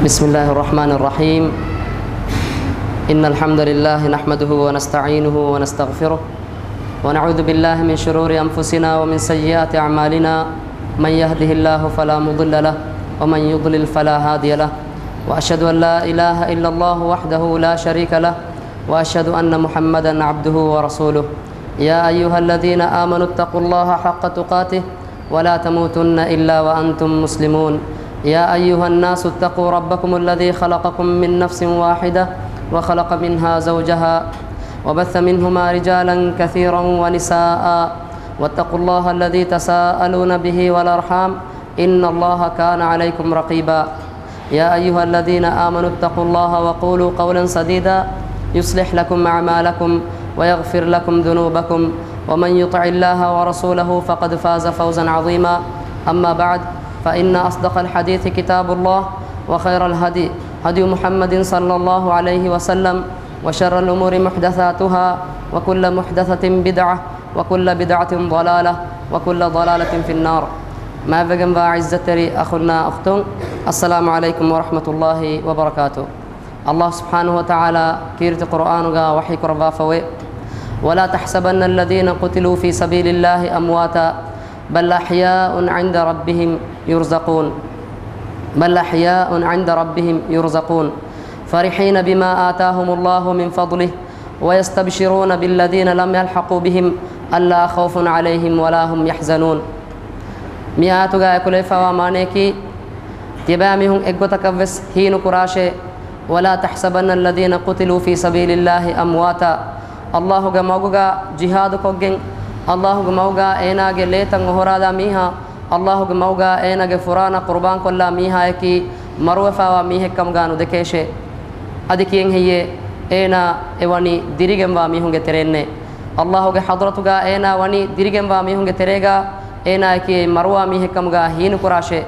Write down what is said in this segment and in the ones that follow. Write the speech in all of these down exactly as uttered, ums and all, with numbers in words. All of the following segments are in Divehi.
بسم الله الرحمن الرحيم. إن الحمد لله نحمده ونستعينه ونستغفره، ونعوذ بالله من شرور أنفسنا ومن سيئات أعمالنا. من يهده الله فلا مضل له، ومن يضلل فلا هادي له. وأشهد أن لا إله إلا الله وحده لا شريك له، وأشهد أن محمدا عبده ورسوله. يا أيها الذين آمنوا اتقوا الله حق تقاته ولا تموتن إلا وأنتم مسلمون. يا أيها الناس اتقوا ربكم الذي خلقكم من نفس واحدة وخلق منها زوجها وبث منهما رجالا كثيرا ونساء واتقوا الله الذي تساءلون به والأرحام إن الله كان عليكم رقيبا. يا أيها الذين آمنوا اتقوا الله وقولوا قولا سديدا يصلح لكم أعمالكم ويغفر لكم ذنوبكم ومن يطع الله ورسوله فقد فاز فوزا عظيما. أما بعد، فإن أصدق الحديث كتاب الله، وخير الهدي هدي محمد صلى الله عليه وسلم، وشر الأمور محدثاتها، وكل محدثة بدعة، وكل بدعة ضلالة، وكل ضلالة في النار. މާތްވެގެންވާ ޢިއްޒަތްތެރި އަޚުންނާ އުޚްތުން، السلام عليكم ورحمة الله وبركاته. ﷲ ސުބްޙާނަހޫ ވަތަޢާލާ ކީރިތި ޤުރުއާނުގަ ވަޙީ ކުރައްވާފަވޭ، ولا تحسبن الذين قتلوا في سبيل الله أمواتا بل أحياء عند ربهم يرزقون، بل أحياء عند ربهم يرزقون، فرحين بما آتاهم الله من فضله، ويستبشرون بالذين لم يلحقوا بهم ألا خوف عليهم ولا هم يحزنون. މި އާޔަތުގަ އެކުލެވިފައިވާ މާނަޔަކީ، ތިޔަބައިމީހުން އެއްގޮތަކަށްވެސް ހީނުކުރާށޭ، ولا تحسبن الذين قتلوا في سبيل الله أمواتا. ﷲގެ މަގުގަ ޖިހާދުކޮށްގެން، ﷲގެ މަގުގަ އޭނާގެ ލޭތައް އޮހޮރާލާ މީހާ، ﷲގެ މަގުގަ އޭނާގެ ފުރާނަ ޤުރުބާންކޮށްލާ މީހާޔަކީ މަރުވެފައިވާ މީހެއްކަމުގަ ނުދެކޭށޭ. އަދި ކިޔެން ހެއްޔޭ، އޭނާ އެ ވަނީ ދިރިގެންވާ މީހުންގެ ތެރެއިންނޭ. ﷲގެ ޙަޟްރަތުގަ އޭނާ ވަނީ ދިރިގެންވާ މީހުންގެ ތެރޭގަ، އޭނާޔަކީ އެއީ މަރުވާ މީހެއްކަމުގަ ހީނުކުރާށޭ.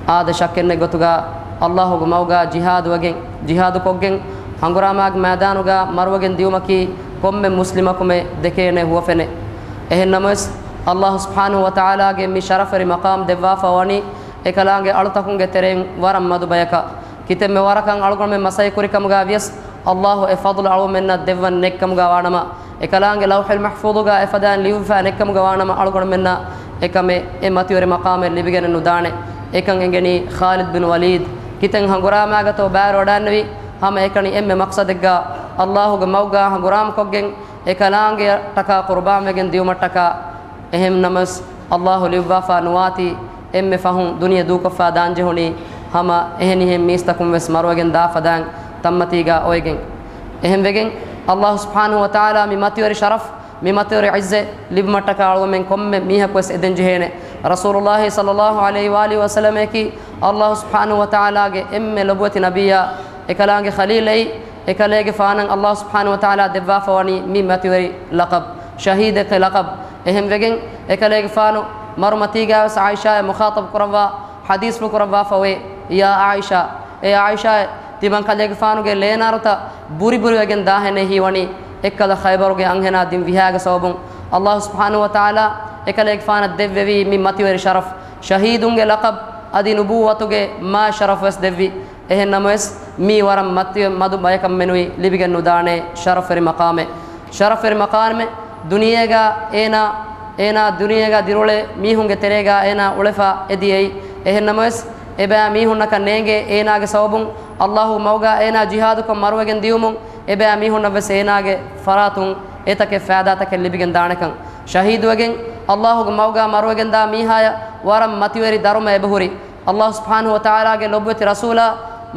އާދެ، ޝައްކެއްނެތް ގޮތުގަ ﷲގެ މަގުގަ ޖިހާދުވެގެން، ޖިހާދުކޮށްގެން، ހަނގުރާމާގެ މައިދާނުގަ މަރުވެގެން ދިޔުމަކީ ކޮންމެ މުސްލިމަކުމެ ދެކޭނެ ހުވަފެނެއް. އެހެންނަމަވެސް، ﷲ ސުބްޙާނަހޫ ވަތަޢާލާގެ މި ޝަރަފުވެރި މަޤާމް ދެއްވާފަ ވަނީ އެކަލާނގެ އަޅުތަކުންގެ ތެރެއިން ވަރަށް މަދު ބަޔަކަށް. ކިތަންމެ ވަރަކަށް އަޅުގަނޑުމެން މަސައްކަތް ކުރިކަމުގަ ވިޔަސް، ﷲ އެ ފަޟްލު އަޅުގަނޑުމެންނަށް ދެއްވަން ނެތްކަމުގަ ވާނަމަ، އެކަލާނގެ ލައުޙުލް މަޙްފޫޡުގަ އެފަދައިން ލިޔުއްވާ ނެތްކަމުގަ ވާނަމަ، އަޅުގަނޑުމެންނަށް އެކަމެއް، އެ މަތިވެރި މަޤާމެއް ލިބިގެނެއް ނުދާނެ. އެކަން އެނގެނީ ޚާލިދު ބިން ވަލީދު ކިތަން ހަނގުރާމާގަތޯ ބައިވެރިވަޑައިންނެވި، ހަމައެކަނި އެންމެ މަޤްޞަދެއްގަ ﷲގެ މަގުގަ ހަނގުރާމަކޮށްގެން އެކަލާނގެއަށްޓަކާ ޤުރުބާންވެގެން ދިޔުމަށްޓަކާ. އެހެންނަމަވެސް، ﷲ ލިޔުއްވާފަ ނުވާތީ، އެންމެ ފަހުން ދުނިޔެ ދޫކޮށްފަ ދާންޖެހުނީ ހަމަ އެހެނިހެން މީސްތަކުން ވެސް މަރުވެގެން ދާ ފަދައިން ތަންމަތީގަ އޮވެގެން. އެހެންވެގެން، ﷲ ސުބްޙާނަހޫ ވަތަޢާލާ މި މަތިވެރި ޝަރަފް، މި މަތިވެރި ޢިއްޒަތް ލިބުމަށްޓަކާ އަޅުގަނޑުމެން ކޮންމެ މީހަކު ވެސް އެދެން ޖެހޭނެ. ރަސޫލުﷲ ޞައްލަﷲ ޢަލައިހި ވައާލިހި ވަސައްލަމަކީ ﷲ ސުބްޙާނަހޫ ވަތަޢާލާގެ އެންމެ ލޮބުވެތި ނަބިއްޔާ، އެކަލާނގެ ޚަލީލެއް، އެކަލޭގެފާނަށް ﷲ ސުބްޙާނަހޫ ވަތަޢާލާ ދެއްވާފަ ވަނީ މި މަތިވެރި ލަޤަބް، ޝަހީދެއްގެ ލަޤަބް. އެހެންވެގެން، އެކަލޭގެފާނު މަރު މަތީގައިވެސް ޢާއިޝާއާ މުޚާޠަބު ކުރައްވާ ޙަދީޘްފުޅު ކުރައްވާފަ އޮވޭ، يا عائشة، އޭ ޢާއިޝާއޭ، ތިމަން ކަލޭގެފާނުގެ ލޭނާރުތައް ބުރި ބުރިވެގެން ދާހެނޭ ހީވަނީ، އެއްކަލަ ޚައިބަރުގެ އަންހެނާ ދިން ވިހާގެ ސަބަބުން. ﷲ ސުބްޙާނަހޫ ވަތަޢާލާ އެކަލޭގެފާނަށް ދެއްވެވީ މި މަތިވެރި ޝަރަފް، ޝަހީދުންގެ ލަޤަބް، އަދި ނުބުއްވަތުގެ މާތް ޝަރަފް ވެސް ދެއްވި. އެހެން ނަމަވެސް، މީ ވަރަށް މަތިވެ-، މަދު ބަޔަކަށް މެނުވީ ލިބިގެން ނުދާނެ ޝަރަފްވެރި މަޤާމެއް. ޝަރަފްވެރި މަޤާމެއް ދުނިޔޭގަ އޭނާ، އޭނާ ދުނިޔޭގަ ދިރިއުޅޭ މީހުންގެ ތެރޭގަ އޭނާ އުޅެފަ އެދި އެއީ. އެހެން ނަމަވެސް، އެބައި މީހުންނަކަށް ނޭނގޭ އޭނާގެ ސަބަބުން ﷲ މަގުގަ އޭނާ ޖިހާދުކޮށް މަރުވެގެން ދިޔުމުން، އެބައި މީހުންނަށް ވެސް އޭނާގެ ފަރާތުން އެތަކެއް ފައިދާތަކެއް ލިބިގެން ދާނެކަން. ޝަހީދުވެގެން ﷲގެ މަގުގަ މަރުވެގެންދާ މީހާޔަށް ވަރަށް މަތިވެރި ދަރުމަ އެބަހުރި. ﷲ ސުބްޙާނަހޫ ވަތަޢާލާގެ ލޮބުވެތި ރަސޫލާ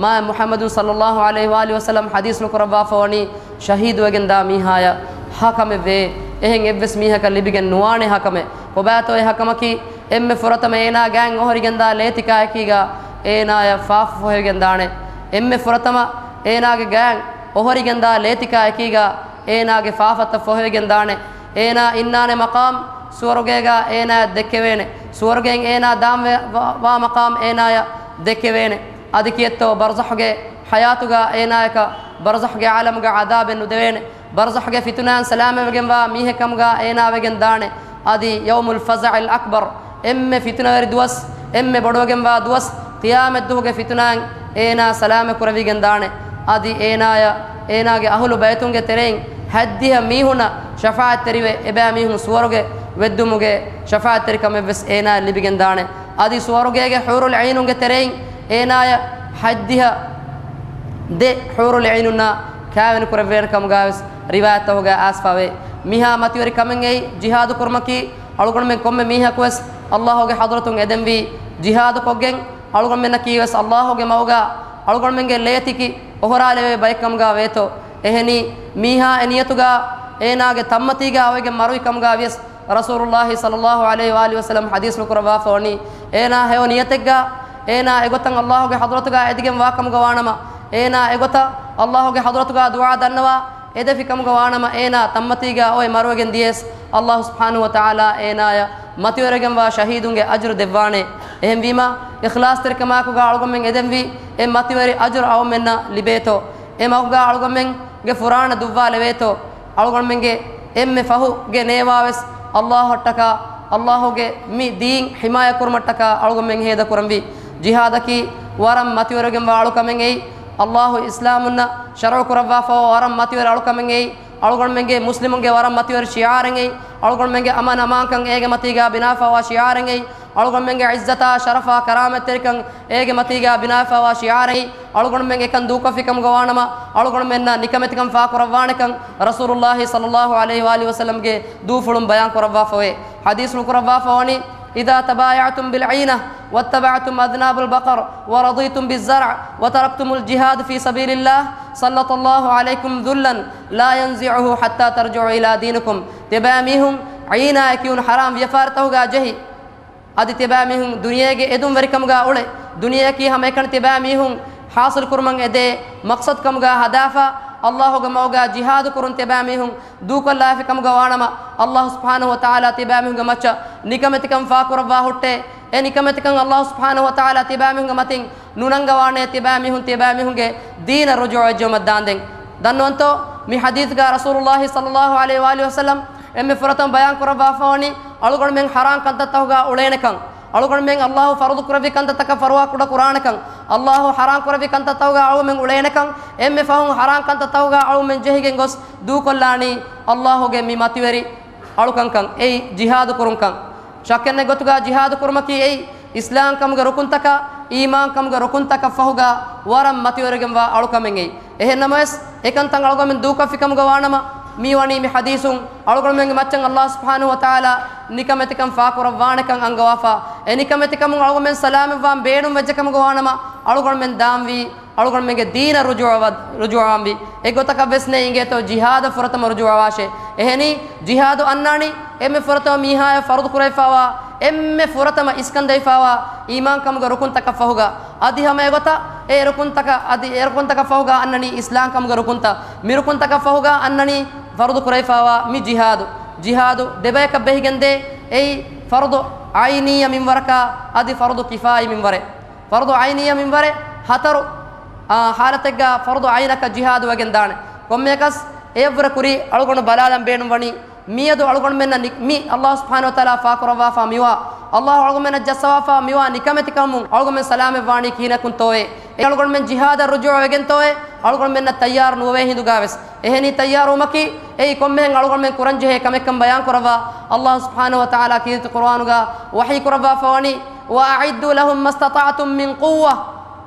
މާތް މުޙައްމަދު ޞައްލަﷲ ޢަލައިހި ވައާލިހި ވަސައްލަމް ޙަދީޘްފުޅު ކުރައްވާފަ ވަނީ، ޝަހީދުވެގެންދާ މީހާޔަށް ހަކަމެއް ވޭ، އެހެން އެއްވެސް މީހަކަށް ލިބިގެން ނުވާނެ ހަކަމެއް. ކޮބާތޯ އެ ހަކަމަކީ؟ އެންމެ ފުރަތަމަ އޭނާ ގާތް އޮހޮރިގެންދާ ލޭތިކާއެކީގަ އޭނާޔަށް ފާފަ ފޮހެވިގެންދާނެ. އެންމެ ފުރަތަމަ އޭނާގެ ގާތް އޮހޮރިގެންދާ ލޭތިކާއެކީގަ އޭނާގެ ފާފަތައް ފޮހެވިގެންދާނެ. އޭނާ އިންނާނެ މަޤާމް ސުވަރުގޭގަ އޭނާޔަށް ދެއްކެވޭނެ. ސުވަރުގޭން އޭނާ ދާންވެ-، ވާ، ވާ މަޤާމް އޭނާޔަށް ދެއްކެވޭނެ. އަދި ކިއެއްތޯ ބަރްޒަޚުގެ ޙަޔާތުގަ އޭނާޔަކަށް ބަރްޒަޚުގެ ޢާލަމުގަ ޢަޛާބެއް ނުދެވޭނެ. ބަރްޒަޚުގެ ފިތުނައިން ސަލާމަތްވެގެންވާ މީހެއްކަމުގަ އޭނާވެގެން ދާނެ. އަދި ޔައުމުލް ފަޒަޢިލް އަކްބަރު، އެންމެ ފިތުނަވެރި ދުވަސް، އެންމެ ބޮޑުވެގެންވާ ދުވަސް، ޤިޔާމަތްދުވަހުގެ ފިތުނައިން އޭނާ ސަލާމަތް ކުރެވިގެން ދާނެ. އަދި އޭނާޔަށް، އޭނާގެ އަހުލު ބައިތުންގެ ތެރެއިން ހަތްދިހަ މީހުންނަށް ޝަފާއަތްތެރިވެ، އެބައިމީހުން ސުވަރުގެ ވެއްދުމުގެ ޝަފާއަތްތެރިކަމެއްވެސް އޭނާޔަށް ލިބިގެން ދާނެ. އަދި ސުވަރުގޭގެ ޙޫރުލް ޢައިނުންގެ ތެރެއިން އޭނާޔަށް ހަތްދިހަ ދެ ޙޫރުލް ޢައިނުންނާ ކާވެނި ކުރެއްވޭނެ ކަމުގާވެސް ރިވާޔަތްތަކުގައި އައިސްފަވޭ. މިހާ މަތިވެރި ކަމެއް އެއީ ޖިހާދު ކުރުމަކީ، އަޅުގަނޑުމެން ކޮންމެ މީހަކުވެސް އައްލާހުގެ ޙަޟްރަތުން އެދެންވީ ޖިހާދު ކޮށްގެން، އަޅުގަނޑުމެންނަކީވެސް އައްލާހުގެ މަގުގަ އަޅުގަނޑުމެންގެ ލޭތިކި އޮހޮރާލެވޭ ބައެއްކަމުގަ ވޭތޯ. އެހެނީ، މީހާ އެ ނިޔަތުގަ އޭނާގެ ތައްމަތީގަ އޮވެގެން މަރުވި ކަމުގަ ވިޔަސް، ރަސޫލުއްލާހި ޞައްލައްލާހު ޢަލައިހި ވައަލިހި ވަސައްލަމަ ޙަދީޘް ނުކުރައްވާފަ ވަނީ، އޭނާ ހެޔޮ ނިޔަތެއްގަ، އޭނާ އެގޮތަށް އައްލާހުގެ ޙަޟްރަތުގަ އެދިގެން ވާ ކަމުގަ ވާނަމަ، އޭނާ އެގޮތަށް އައްލާހުގެ ޙަޟްރަތުގަ ދުޢާ ދަންނަވާ އެދެފި ކަމުގަ ވާނަމަ، އޭނާ ތައްމަތީގަ އޮތް މަރުވެގެން ދިޔަސް، އައްލާހު ސުބްޙާނަހު ވަތަޢާލާ އޭނާޔަށް މަތިވެރިވެގެންވާ ޝަހީދުންގެ އަޖުރު ދެއްވާނެ. އެހެންވީމަ، އިޚްލާޞްތެރިކަމާއެކުގަ އަޅުގަނޑުމެން އެދެންވީ އެ މަތިވެރި އަޖުރު އަޅުގަނޑުމެންނަށް ލިބޭތޯ، އެ މަގުގަ އަޅުގަނޑުމެންގެ ފުރާނަ ދުއްވާލެވޭތޯ، އަޅުގަނޑުމެންގެ އެންމެ ފަހުގެ ނޭވާވެސް އައްލާހަށްޓަކާ، އައްލާހުގެ މި ދީން ޙިމާޔަތް ކުރުމަށްޓަކާ އަޅުގަނޑުމެން ހޭދަކުރަންވީ. ޖިހާދަކީ ވަރަށް މަތިވެރިވެގެންވާ އަޅުކަމެއް އެއީ، އައްލާހު އިސްލާމުންނަށް ޝަރުޢު ކުރައްވާފައިވާ ވަރަށް މަތިވެރި އަޅުކަމެއް އެއީ، އަޅުގަނޑުމެންގެ މުސްލިމުންގެ ވަރަށް މަތިވެރި ޝިޢާރެއް އެއީ، އަޅުގަނޑުމެންގެ އަމަން އަމާންކަން އޭގެ މަތީގަ ބިނާވެފައިވާ ޝިޢާރެއް އެއީ، އަޅުގަނޑުމެންގެ ޢިއްޒަތާ، ޝަރަފާ، ކަރާމަތްތެރިކަން އޭގެ މަތީގަ ބިނާވެފައިވާ ޝިޢާރެއް އެއީ، އަޅުގަނޑުމެން އެކަން ދޫކޮށްފި ކަމުގަ ވާނަމަ، އަޅުގަނޑުމެންނަށް ނިކަމެތިކަން ފާކުރައްވާނެކަން ރަސޫލުއްލާހި ޞައްލައްލާހު ޢަލައިހި ވައަލިހި ވަސައްލަމްގެ ދޫފުޅުން ބަޔާން ކުރައްވާފައިވޭ. ޙަދީޘް ނުކުރައްވާފަ ވަނީ، إذا تبايعتم بالعينة واتبعتم أذناب البقر ورضيتم بالزرع وتركتم الجهاد في سبيل الله سلط الله عليكم ذلا لا ينزعه حتى ترجعوا إلى دينكم. ތިބާމީހުން ޢީނާއޭ ކިޔުނު ޙަރާމް ވިޔަފާރިތަކުގަ ޖެހި، އަދި ތިބާމީހުން ދުނިޔޭގެ އެދުންވެރިކަމުގަ އުޅެ، ދުނިޔެއަކީ ހަމައެކަނި ތިބާމީހުން ޙާޞިލް ކުރުމަށް އެދޭ މަޤްޞަދު ކަމުގަ ހަދާފަ، އައްލާހުގެ މަގުގަ ޖިހާދު ކުރުން ތިބާމީހުން ދޫކޮށްލާފި ކަމުގަ ވާނަމަ، އައްލާހު ސުބްޙާނަހު ވަތަޢާލާ ތިބާމީހުންގެ މައްޗަށް ނިކަމެތިކަން ފާކުރައްވާ ހުއްޓޭ. އެ ނިކަމެތިކަން އައްލާހު ސުބްޙާނަހު ވަތަޢާލާ ތިބާމީހުންގެ މަތިން ނުނަންގަވާނޭ، ތިބާމީހުން ތިބާމީހުންގެ ދީނަށް ރުޖޫޢަވެއްޖައުމަށް ދާންދެން. ދަންނަވަންތޯ، މި ޙަދީޘްގަ ރަސޫލުއްލާހި ޞައްލައްލާހު ޢަލައިހި ވައަލިހި ވަސައްލަމް އެންމެ ފުރަތަމަ ބަޔާން ކުރައްވާފަ ވަނީ، އަޅުގަނޑުމެން ޙަރާން ކަންތައްތަކުގަ އުޅޭނެކަން، އަޅުގަނޑުމެން އައްލާހު ފަރުޟު ކުރެއްވި ކަންތައްތަކަށް ފަރުވާ ކުޑަ ކުރާނެކަން، އައްލާހު ޙަރާން ކުރެއްވި ކަންތައްތަކުގަ އަޅުގަނޑުމެން އުޅޭނެކަން، އެންމެ ފަހުން ޙަރާން ކަންތައްތަކުގަ އަޅުގަނޑުމެން ޖެހިގެން ގޮސް ދޫކޮށްލާނީ އައްލާހުގެ މި މަތިވެރި އަޅުކަންކަން، އެއީ ޖިހާދު ކުރުންކަން. ޝައްކެއްނެތް ގޮތުގަ ޖިހާދު ކުރުމަކީ އެއީ، އިސްލާމް ކަމުގެ ރުކުންތަކާ، އީމާން ކަމުގެ ރުކުންތަކަށް ފަހުގަ ވަރަށް މަތިވެރިވެގެންވާ އަޅުކަމެއް އެއީ. އެހެން ނަމަވެސް، އެކަންތައް އަޅުގަނޑުމެން ދޫކޮށްފި ކަމުގަ ވާނަމަ، މި ވަނީ މި ޙަދީޘުން އަޅުގަނޑުމެންގެ މައްޗަށް އައްލާހު ސުބްޙާނަހު ވަތަޢާލާ ނިކަމެތިކަން ފާކުރައްވާނެކަން އަންގަވާފަ. އެ ނިކަމެތިކަމުން އަޅުގަނޑުމެން ސަލާމަތްވާން ބޭނުން ވެއްޖެ ކަމުގަ ވާނަމަ، އަޅުގަނޑުމެން ދާންވީ އަޅުގަނޑުމެންގެ ދީނަށް ރުޖޫޢަވަ-، ރުޖޫޢަވާންވީ. އެއްގޮތަކަށް ވެސް ނޭނގޭތޯ ޖިހާދަށް ފުރަތަމަ ރުޖޫޢަވާށޭ. އެހެނީ، ޖިހާދު އަންނާނީ އެންމެ ފުރަތަމަ މީހާޔަށް ފަރުޟު ކުރެވިފައިވާ އެންމެ ފުރަތަމަ އިސްކަންދެވިފައިވާ އީމާން ކަމުގެ ރުކުންތަކަށް ފަހުގަ. އަދި ހަމަ އެގޮތަށް އެ ރުކުންތަކަށް، އަދި އެ ރުކުންތަކަށް ފަހުގަ އަންނަނީ އިސްލާމް ކަމުގެ ރުކުންތައް. މި ރުކުންތަކަށް ފަހުގަ އަންނަނީ ފަރުޟު ކުރެވިފައިވާ މި ޖިހާދު. ޖިހާދު ދެބަޔަކަށް ބެހިގެންދޭ. އެއީ ފަރުޟު ޢައިނިއްޔަ މިންވަރަކާ، އަދި ފަރުޟު ކިފާއީ މިންވަރެއް. ފަރުޟު ޢައިނިއްޔަ މިންވަރެއް ހަތަރު، އާ، ޙާލަތެއްގަ ފަރުޟު ޢައިނަކަށް ޖިހާދު ވެގެން ދާނެ. ކޮންމެއަކަސް އެއަށްވުރެ ކުރީ އަޅުގަނޑު ބަލާލަން ބޭނުން ވަނީ، މިއަދު އަޅުގަނޑުމެންނަށް ނި-، މި އައްލާހު ސުބްޙާނަހު ވަތަޢާލާ ފާކުރައްވާފާ މިވާ، އައްލާހު އަޅުގަނޑުމެންނަށް ޖައްސަވާފާ މިވާ ނިކަމެތިކަމުން އަޅުގަނޑުމެން ސަލާމަތްވާނީ ކިހިނަކުންތޯއޭ؟ އެ އަޅުގަނޑުމެން ޖިހާދަށް ރުޖޫޢަވެގެންތޯއޭ؟ އަޅުގަނޑުމެންނަށް ތައްޔާރު ނުވެވޭ ހިނދުގާވެސް. އެހެނީ ތައްޔާރުވުމަކީ އެއީ ކޮންމެހެން އަޅުގަނޑުމެން ކުރަންޖެހޭ ކަމެއްކަން ބަޔާން ކުރައްވާ، އައްލާހު ސުބްޙާނަހު ވަތަޢާލާ ކީރިތި ޤުރުއާނުގަ ވަޙީ ކުރައްވާފަ ވަނީ، وأعدوا لهم ما استطعتم من قوة.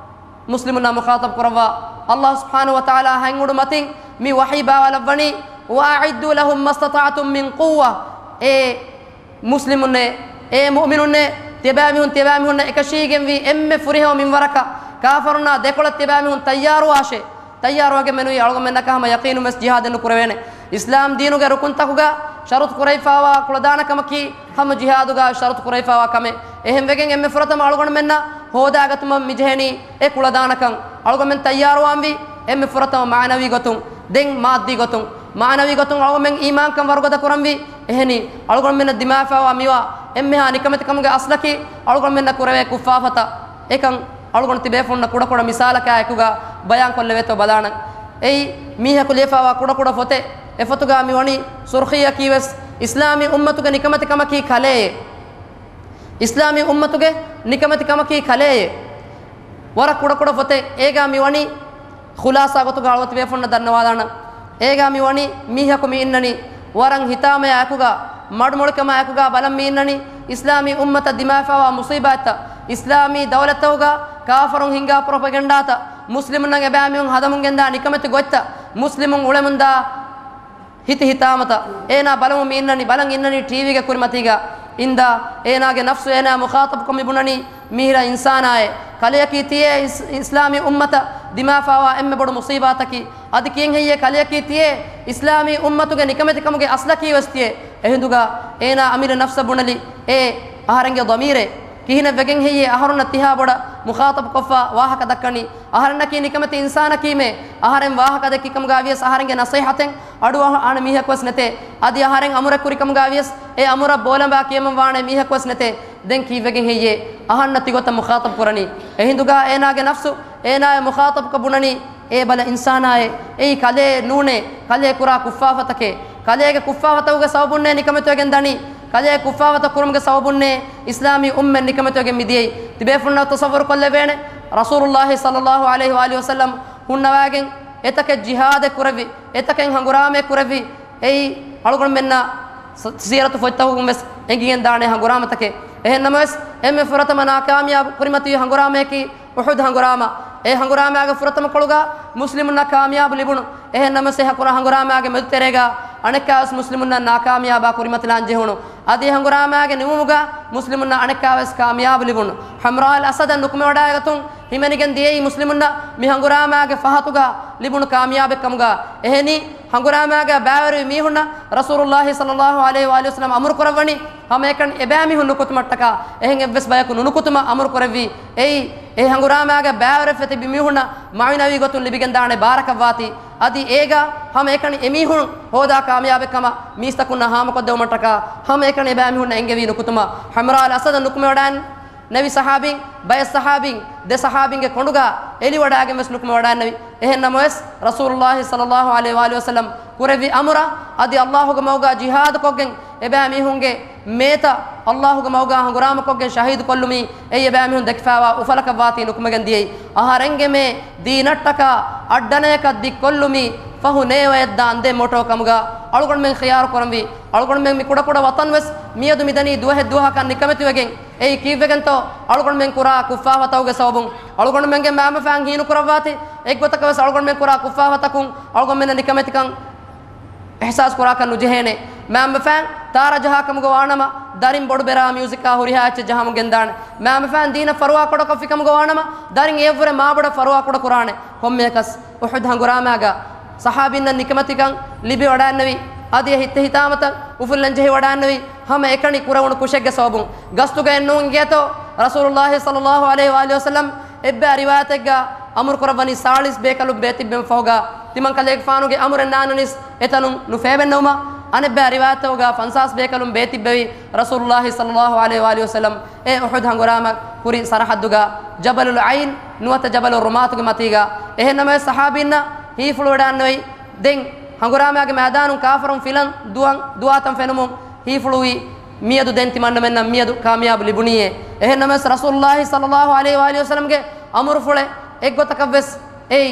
މުސްލިމުންނާ މުޚާޠަބް ކުރައްވާ، އައްލާހު ސުބްޙާނަހު ވަތަޢާލާ ހަތް އުޑު މަތިން މި ވަޙީ ބާވާލައްވަނީ، وأعدوا لهم ما استطعتم من قوة. އޭ މުސްލިމުންނޭ، އޭ މުއުމިނުންނޭ، ތިބާމީހުން، ތިބާމީހުންނަށް އެކަށީގެންވީ އެންމެ ފުރިހަމަ މިންވަރަކަށް، ކާފަރުންނާ ދެކޮޅަށް ތިބާމީހުން ތައްޔާރުވާށޭ. ތައްޔާރުވެގެން މެނުވީ އަޅުގަނޑުމެންނަކަށް ހަމަ ޔަޤީނުން ވެސް ޖިހާދެއް ނުކުރެވޭނެ. އިސްލާމް ދީނުގެ ރުކުންތަކުގަ ޝަރުޠު ކުރެވިފައިވާ ކުޅަދާނަ ކަމަކީ ހަމަ ޖިހާދުގަ ޝަރުޠު ކުރެވިފައިވާ ކަމެއް. އެހެންވެގެން އެންމެ ފުރަތަމަ އަޅުގަނޑުމެންނަށް ހޯދާގަތުމަށް މިޖެހެނީ އެ ކުޅަދާނަކަން. އަޅުގަނޑުމެން ތައްޔާރުވާންވީ އެންމެ ފުރަތަމަ މާނަވީ ގޮތުން، ދެން މާއްދީ ގޮތުން. މާނަވީ ގޮތުން އަޅުގަނޑުމެން އީމާންކަން ވަރުގަދަ ކުރަންވީ. އެހެނީ، އަޅުގަނޑުމެންނަށް ދިމާވެފައިވާ މިވާ އެންމެހާ ނިކަމެތިކަމުގެ އަސްލަކީ އަޅުގަނޑުމެންނަށް ކުރެވޭ ކުށްފާފަތައް. އެކަން އަޅުގަނޑު ތިބޭފުޅުންނަށް ކުޑަކުޑަ މިސާލަކާ އެކުގަ ބަޔާންކޮށްލެވޭތޯ ބަލާނަން. އެއީ، މީހަކު ލިޔެފައިވާ ކުޑަކުޑަ ފޮތެއް. އެ ފޮތުގަ މިވަނީ ސުރްޚީއަކީ ވެސް އިސްލާމީ އުއްމަތުގެ ނިކަމެތިކަމަކީ ކަލެއޭ. އިސްލާމީ އުއްމަތުގެ ނިކަމެތިކަމަކީ ކަލެއޭ. ވަރަށް ކުޑަކުޑަ ފޮތެއް. އޭގާ މި ވަނީ ޚުލާސާ ގޮތުގަ އަޅުގަނޑު ބޭފުޅުންނަށް ދަންނަވާލާނަން. އޭގާ މި ވަނީ މީހަކު މި އިންނަނީ ވަރަށް ހިތާމަޔާ އެކުގަ، މަޑުމޮޅިކަމާ އެކުގަ ބަލަން މި އިންނަނީ އިސްލާމީ އުއްމަތަށް ދިމާވެފައިވާ މުސީބާތްތައް، އިސްލާމީ ދައުލަތްތަކުގަ ކާފަރުން ހިންގާ ޕްރޮޕަގެންޑާތައް، މުސްލިމުންނަށް އެބައިމީހުން ހަދަމުން ގެންދާ ނިކަމެތި ގޮތްތައް، މުސްލިމުން އުޅެމުންދާ ހިތި ހިތާމަތައް އޭނާ ބަލަމުން މި އިންނަނީ، ބަލަން އިންނަނީ ޓީވީގެ ކުރިމަތީގަ އިންދާ، އޭނާގެ ނަފްސު އޭނާ މުޚާޠަބުކޮށް މި ބުނަނީ މިހިރަ އިންސާނާއޭ. ކަލެޔަކީ ތިޔޭ އިސް-، އިސްލާމީ އުއްމަތަށް ދިމާވެފައިވާ އެންމެ ބޮޑު މުސީބާތަކީ. އަދި ކިހިނެއްހެއްޔޭ ކަލެޔަކީ ތިޔޭ އިސްލާމީ އުއްމަތުގެ ނިކަމެތިކަމުގެ އަސްލަކީ ވެސް ތިޔޭ. އެހިނދުގަ އޭނާ އަމިއްލަ ނަފްސަށް ބުނެލި، އޭ އަހަރެންގެ ޟަމީރޭ، ކިހިނެއް ވެގެން ހެއްޔޭ އަހަރުންނަށް ތިހާ ބޮޑަށް މުޚާޠަބުކޮށްފަ ވާހަކަ ދައްކަނީ؟ އަހަރެންނަކީ ނިކަމެތި އިންސާނަކީމޭ. އަހަރެން ވާހަކަ ދެއްކިކަމުގަ ވިޔަސް އަހަރެންގެ ނަސޭހަތެއް އަޑުއަހާނެ މީހަކުވެސް ނެތޭ. އަދި އަހަރެން އަމުރެއް ކުރިކަމުގަ ވިޔަސް އެ އަމުރަށް ބޯލަނބާ ކިޔަމަން ވާނެ މީހަކުވެސް ނެތޭ. ދެން ކީއްވެގެން ހެއްޔޭ އަހަންނަށް ތިގޮތަށް މުޚާޠަބު ކުރަނީ؟ އެހިނދުގަ އޭނާގެ ނަފްސު އޭނާއަށް މުޚާޠަބުކޮށް ބުނަނީ، އޭ ބަލަ އިންސާނާއޭ، އެއީ ކަލޭ ނޫނޭ، ކަލޭ ކުރާ ކުށްފާފަތަކޭ. ކަލޭގެ ކުށްފާފަތަކުގެ ސަބަބުންނޭ ނިކަމެތިވެގެން ދަނީ. ކަލޭ ކުށްފާފަތައް ކުރުމުގެ ސަބަބުންނޭ އިސްލާމީ އުއްމަތް ނިކަމެތިވެގެން މިދިޔައީ. ތިބޭފުޅުންނަށް ތަޞައްވަރު ކޮށްލެވޭނެ، ރަސޫލުﷲ ޞައްލަﷲ ޢަލައިހި ވައާލިހި ވަސައްލަމް ހުންނަވާގެން އެތަކެއް ޖިހާދެއް ކުރެއްވި، އެތަކެއް ހަނގުރާމައެއް ކުރެއްވި. އެއީ އަޅުގަނޑުމެންނަށް ސ-، ސީރަތު ފޮތްތަކުން ވެސް އެނގިގެން ދާނެ ހަނގުރާމަތަކެއް. އެހެން ނަމަވެސް، އެންމެ ފުރަތަމަ ނާކާމިޔާބު ކުރިމަތިވި ހަނގުރާމަޔަކީ އުޙުދު ހަނގުރާމަ. އެ ހަނގުރާމައިގެ ފުރަތަމަ ކޮޅުގަ މުސްލިމުންނަށް ކާމިޔާބު ލިބުނު. އެހެން ނަމަވެސް، އެ ހަކުރަ ހަނގުރާމައިގެ މެދުތެރޭގަ އަނެއްކާވެސް މުސްލިމުންނަށް ނާކާމިޔާބާ ކުރިމަތިލާން ޖެހުނު. އަދި އެ ހަނގުރާމައިގެ ނިމުމުގަ މުސްލިމުންނަށް އަނެއްކާވެސް ކާމިޔާބު ލިބުނު. ޙަމްރާއިލް އަސަދަށް ނުކުމެވަޑައިގަތުން ހިމެނިގެން ދިޔައީ މުސްލިމުންނަށް މި ހަނގުރާމައިގެ ފަހަތުގަ ލިބުނު ކާމިޔާބެއް ކަމުގަ. އެހެނީ، ހަނގުރާމައިގަ ބައިވެރިވި މީހުންނަށް ރަސޫލުﷲ ޞައްލަﷲ ޢަލައިހި ވައާލިހި ވަސައްލަމް އަމުރު ކުރައްވަނީ، ހަމައެކަނި އެބައިމީހުން ނުކުތުމަށްޓަކާ، އެހެން އެއްވެސް ބަޔަކު ނުނުކުތުމަށް އަމުރު ކުރެއްވީ. އެއީ، އެ ހަނގުރާމައިގަ ބައިވެރިވެފަ ތިބި މީހުންނަށް މަޢުނަވީ ގޮތުން ލިބިގެންދާނެ ބާރަކަށްވާތީ. އަދި އޭގަ ހަމައެކަނި އެމީހުން ހޯދާ ކާމިޔާބެއް ކަމަށް މީސްތަކުންނަށް ހާމަކޮށްދެވުމަށްޓަކާ، ހަމައެކަނި އެބައިމީހުންނަށް އެންގެވީ ނުކުތުމަށް. ޙަމްރާއިލް އަސަދަށް ނުކުމެވަޑައިން ނެވި ޞަޙާބީން، ބައެއް ޞަޙާބީން، ދެ ޞަޙާބީންގެ ކޮނޑުގަ އެލިވަޑައިގެން ވެސް ނުކުމެވަޑައިންނެވި. އެހެން ނަމަވެސް، ރަސޫލުﷲ ޞައްލަﷲ ޢަލައިހި ވައާލިހި ވަސައްލަމް ކުރެއްވި އަމުރަށް، އަދި ﷲގެ މަގުގަ ޖިހާދުކޮށްގެން އެބައިމީހުންގެ މޭތައް ﷲގެ މަގުގަ ހަނގުރާމަކޮށްގެން ޝަހީދު ކޮށްލުމީ، އެއީ އެބައިމީހުން ދެކިފައިވާ އުފަލަކަށްވާތީ ނުކުމެގެން ދިޔައީ. އަހަރެންގެ މޭ ދީނަށްޓަކާ އައްޑަނަޔަކަށް ދިއްކޮށްލުމީ، ފަހު ނޭވަޔަށްދާން ދެ މޮޓޯ ކަމުގަ އަޅުގަނޑުމެން ޚިޔާރު ކުރަންވީ. އަޅުގަނޑުމެން މި ކުޑަކުޑަ ވަތަން ވެސް މިއަދު މިދަނީ ދުވަހެއް ދުވަހަކަށް ނިކަމެތިވެގެން. އެއީ ކީއްވެގެންތޯ؟ އަޅުގަނޑުމެން ކުރާ ކުށްފާފަތަކުގެ ސަބަބުން. އަޅުގަނޑުމެންގެ މައިންބަފައިން ހީނުކުރައްވާތި، އެއްގޮތަކަށް ވެސް އަޅުގަނޑުމެން ކުރާ ކުށްފާފަތަކުން އަޅުގަނޑުމެންނަށް ނިކަމެތިކަން އިޙްސާސް ކުރާކަށް ނުޖެހޭނެ. މައިންބަފައިން ތާރަ ޖަހާ ކަމުގަ ވާނަމަ، ދަރިން ބޮޑު ބެރާ މިއުޒިކާ ހުރިހާ އެއްޗެއް ޖަހަމުން ގެންދާނެ. މައިންބަފައިން ދީނަށް ފަރުވާ ކުޑަކޮށްފި ކަމުގަ ވާނަމަ، ދަރިން އެއަށްވުރެ މާބޮޑަށް ފަރުވާ ކުޑަކުރާނެ. ކޮންމެއަކަސް އުޙުދު ހަނގުރާމައިގަ ޞަޙާބީންނަށް ނިކަމެތިކަން ލިބިވަޑައިންނެވި. އަދި އެ ހިތްތަހިތާމަތައް އުފުއްލަން ޖެހިވަޑައިންނެވި. ހަމައެކަނި ކުރެވުނު ކުށެއްގެ ސަބަބުން. ގަސްތުގައެއް ނޫން އިނގޭތޯ، ރަސޫލުﷲ ޞައްލަﷲ ޢަލައިހި ވައާލިހި ވަސައްލަމް އެއްބައި ރިވާޔަތެއްގަ އަމުރު ކުރައްވަނީ ސާޅީސް ބޭކަލުން ބޭތިއްބެވުމަށްފަހުގަ، ތިމަންކަލޭގެފާނުގެ އަމުރެއް ނާންނަނީސް އެތަނުން ނުފޭބެންނެވުމަށް. އަނެއްބައި ރިވާޔަތްތަކުގަ ފަންސާސް ބޭކަލުން ބޭތިއްބެވި ރަސޫލުﷲ ޞައްލަﷲ ޢަލައިހި ވައާލިހި ވަސައްލަމް އެ އުޙުދު ހަނގުރާމަ ކުރި ސަރަޙައްދުގަ ޖަބަލުލް ޢައިން ނުވަތަ ޖަބަލު ރުމާތުގެ މަތީގަ. އެހެން ނަމަވެސް ޞަޙާބީންނަށް ހީފުޅުވެޑާންނެވި. ދެން ހަނގުރާމައިގެ މައިދާނުން ކާފަރުން ފިލަން ދުވަން ދުވާތަން ފެނުމުން ހީފުޅުވީ، މިއަދު ދެން ތިމަންނަމެންނަށް މިއަދު ކާމިޔާބު ލިބުނީއޭ. އެހެން ނަމަވެސް ރަސޫލުﷲ ޞައްލަﷲ ޢަލައިހި ވައާލިހި ވަސައްލަމްގެ އަމުރުފުޅެއް އެއްގޮތަކަށްވެސް އެއީ،